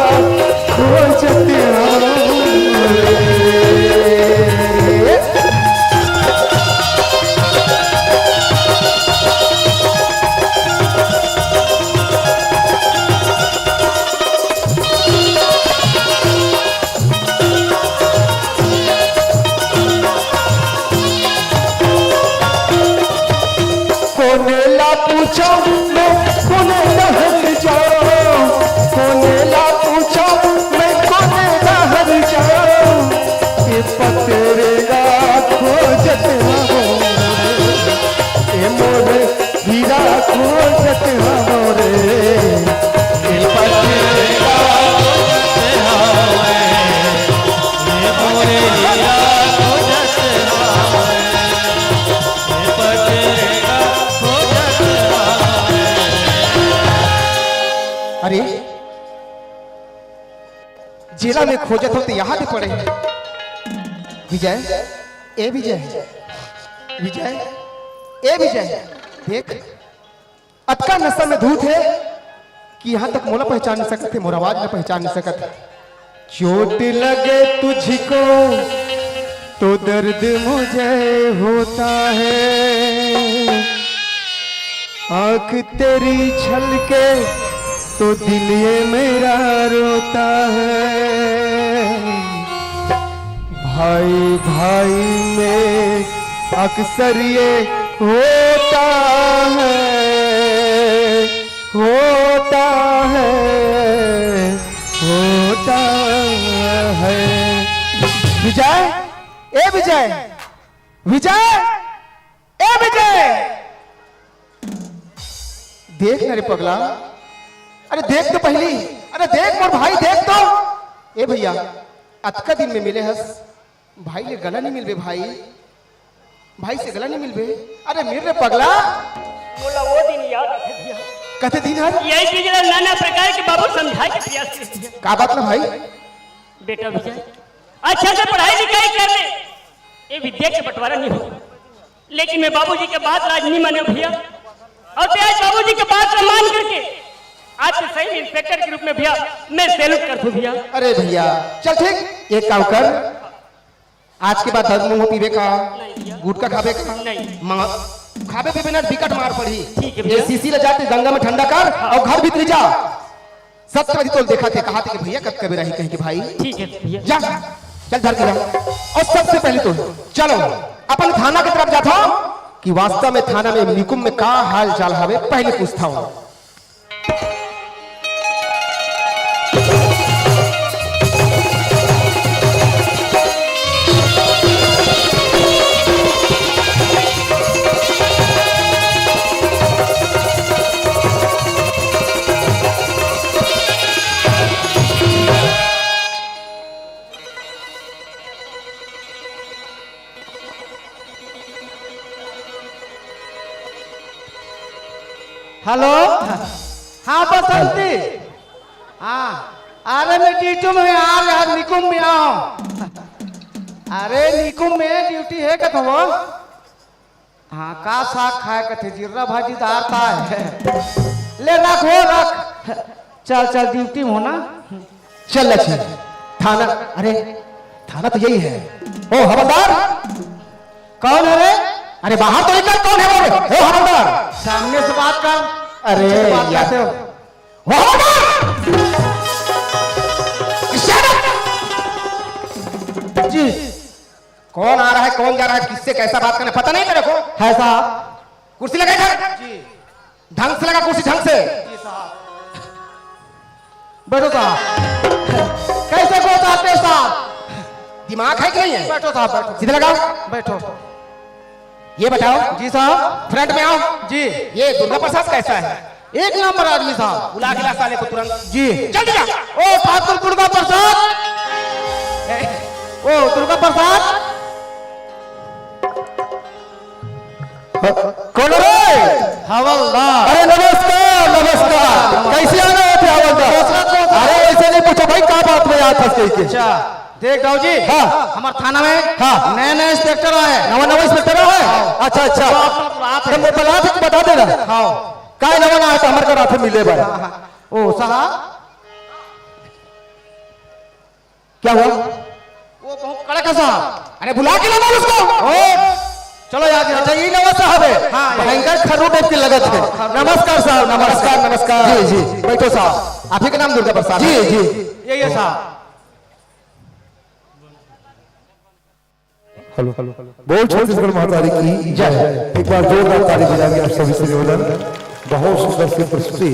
खोजत हवों रे। मेला में खोजत हो तो यहाँ दे पड़े। विजय, ए विजय, विजय, ए विजय, देख, अतका नशा में धुत हे कि यहाँ तक मोला पहचान नहीं सकत हे, मोर आवाज ला पहचान नहीं सकत हे। चोट लगे तुझको तो दर्द मुझे होता है, आंख तेरी छलके तो दिल ये मेरा रोता है। भाई भाई में अक्सर ये होता है, होता है, होता है। विजय, ए विजय, विजय, ए विजय, देख ना रे पगला, अरे देख तो पहली, अरे देख मोर भाई, देख तो। ए भैया, अतका दिन में मिले हस, भाई ले गला नहीं मिलबे भाई, भाई से गला नहीं मिलबे। अरे मिल रे पगला। मोला वो दिन याद आथे भैया। कते दिन हर? यही चीज ला नाना प्रकार के बाबू समझाए के प्रयास करत हे। का बात ना भाई? बेटा विजय, अच्छा से पढ़ाई लिखाई कर ले, ये विद्या के बंटवारा नहीं हो। लेकिन मैं बाबूजी के बात ला आज नहीं माने भैया, और ते आज बाबूजी के बात ला मान करके आज के सही इंस्पेक्टर के रूप में भैया मैं सैल्यूट करथों भैया। अरे भैया, चल ठीक, एक काम कर, आज के बाद दारू मुंह पीबे का, नहीं भैया। गुटखा खाबे का, नहीं। मार, खाबे पीबे ना, बिकट मार पड़ही। ठीक है भैया। ये सीसी ले जाते गंगा में ठंडा कर और घर भीतरी जा। सत्यवती तोल देखत हे, कहत हे कि भैया कब कबे रही कहीं के भाई। ठीक है भैया। जा, चल धर के जा। और सबसे पहले तो चलो अपन थाना की तरफ जाता हूँ कि वास्तव में थाना में निकुम में का हाल चाल हवे, पहले पूछता हूँ। हेलो, हाँ बसंती, हाँ, अरे मैं ड्यूटी में हँव यार, निकुम में हँव। अरे निकुम में ड्यूटी हे का तो वो? हाँ, का साग खाए कथे, जिर्रा भाजी दार ताय। ले रख हो, रख। चल, चल, ड्यूटी में हो ना। चल लक्ष्मी, थाना, अरे, थाना तो यही है। ओ हवलदार, कौन है रे? अरे बाहर तो निकल, कौन है वो? ओ हवलदार। सामने से बात कर। अरे पीछे से बात यार। करते हो? ओ हवलदार! Shut up! जी। कौन आ रहा है, कौन जा रहा है, किससे कैसा बात करना, पता नहीं तेरे को? है साहब। कुर्सी लगा इधर। जी। ढंग से लगा कुर्सी, ढंग से। जी साहब। बैठो साहब। कैसे गोताते हो साहब? दिमाग है कि नहीं है? बैठो साहब, बैठो। सीधे लगाओ। बैठो। ये बताओ। जी साहब। फ्रंट में आओ। जी। ये दुर्गा प्रसाद कैसा है? एक नंबर आदमी साहब। बुला के ला साले को तुरंत। जी। जल्दी जा। ओ ठाकुर दुर्गा प्रसाद। ओ दुर्गा प्रसाद। कौन रे? हवलदार। अरे नमस्कार, नमस्कार। कैसे आ रहे थे हवलदार? नमस्कार, नमस्कार। अरे ऐसे नहीं पूछो भाई, का बात में आत हस कहिके? अच्छा, देख दाऊ जी, हाँ। हमर थाना में हाँ। नया नया इंस्पेक्टर आए। नवा नवा इंस्पेक्टर आए? हाँ। अच्छा, अच्छा। तो आप लोग आते तो हैं। मैं बता दे, बता देना। हाँ। काय नवा ना आए तो हमर करा थे मिले भाई। हाँ, हाँ। ओ साहब, क्या हुआ? वो बहुत कड़क है साहब। अरे बुला के लाना उसको। ओ, चलो यार, अच्छा, ये नवा साहब है। हाँ, ये। भयंकर खर्रू टाइप के लगत है। हाँ, खर्रू। नमस्कार साहब, नमस्कार। नमस्कार, नमस्कार। जी, जी। बैठो साहब। आप ही का नाम दुर्गा प्रसाद जी, है? जी। ये, ये साहब। Hello, hello. बोल छत्तीसगढ़ महतारी की जय। एक बार जोरदार ताली बजाएंगे आप सभी से निवेदन। बहुत सुंदर सी प्रस्तुति।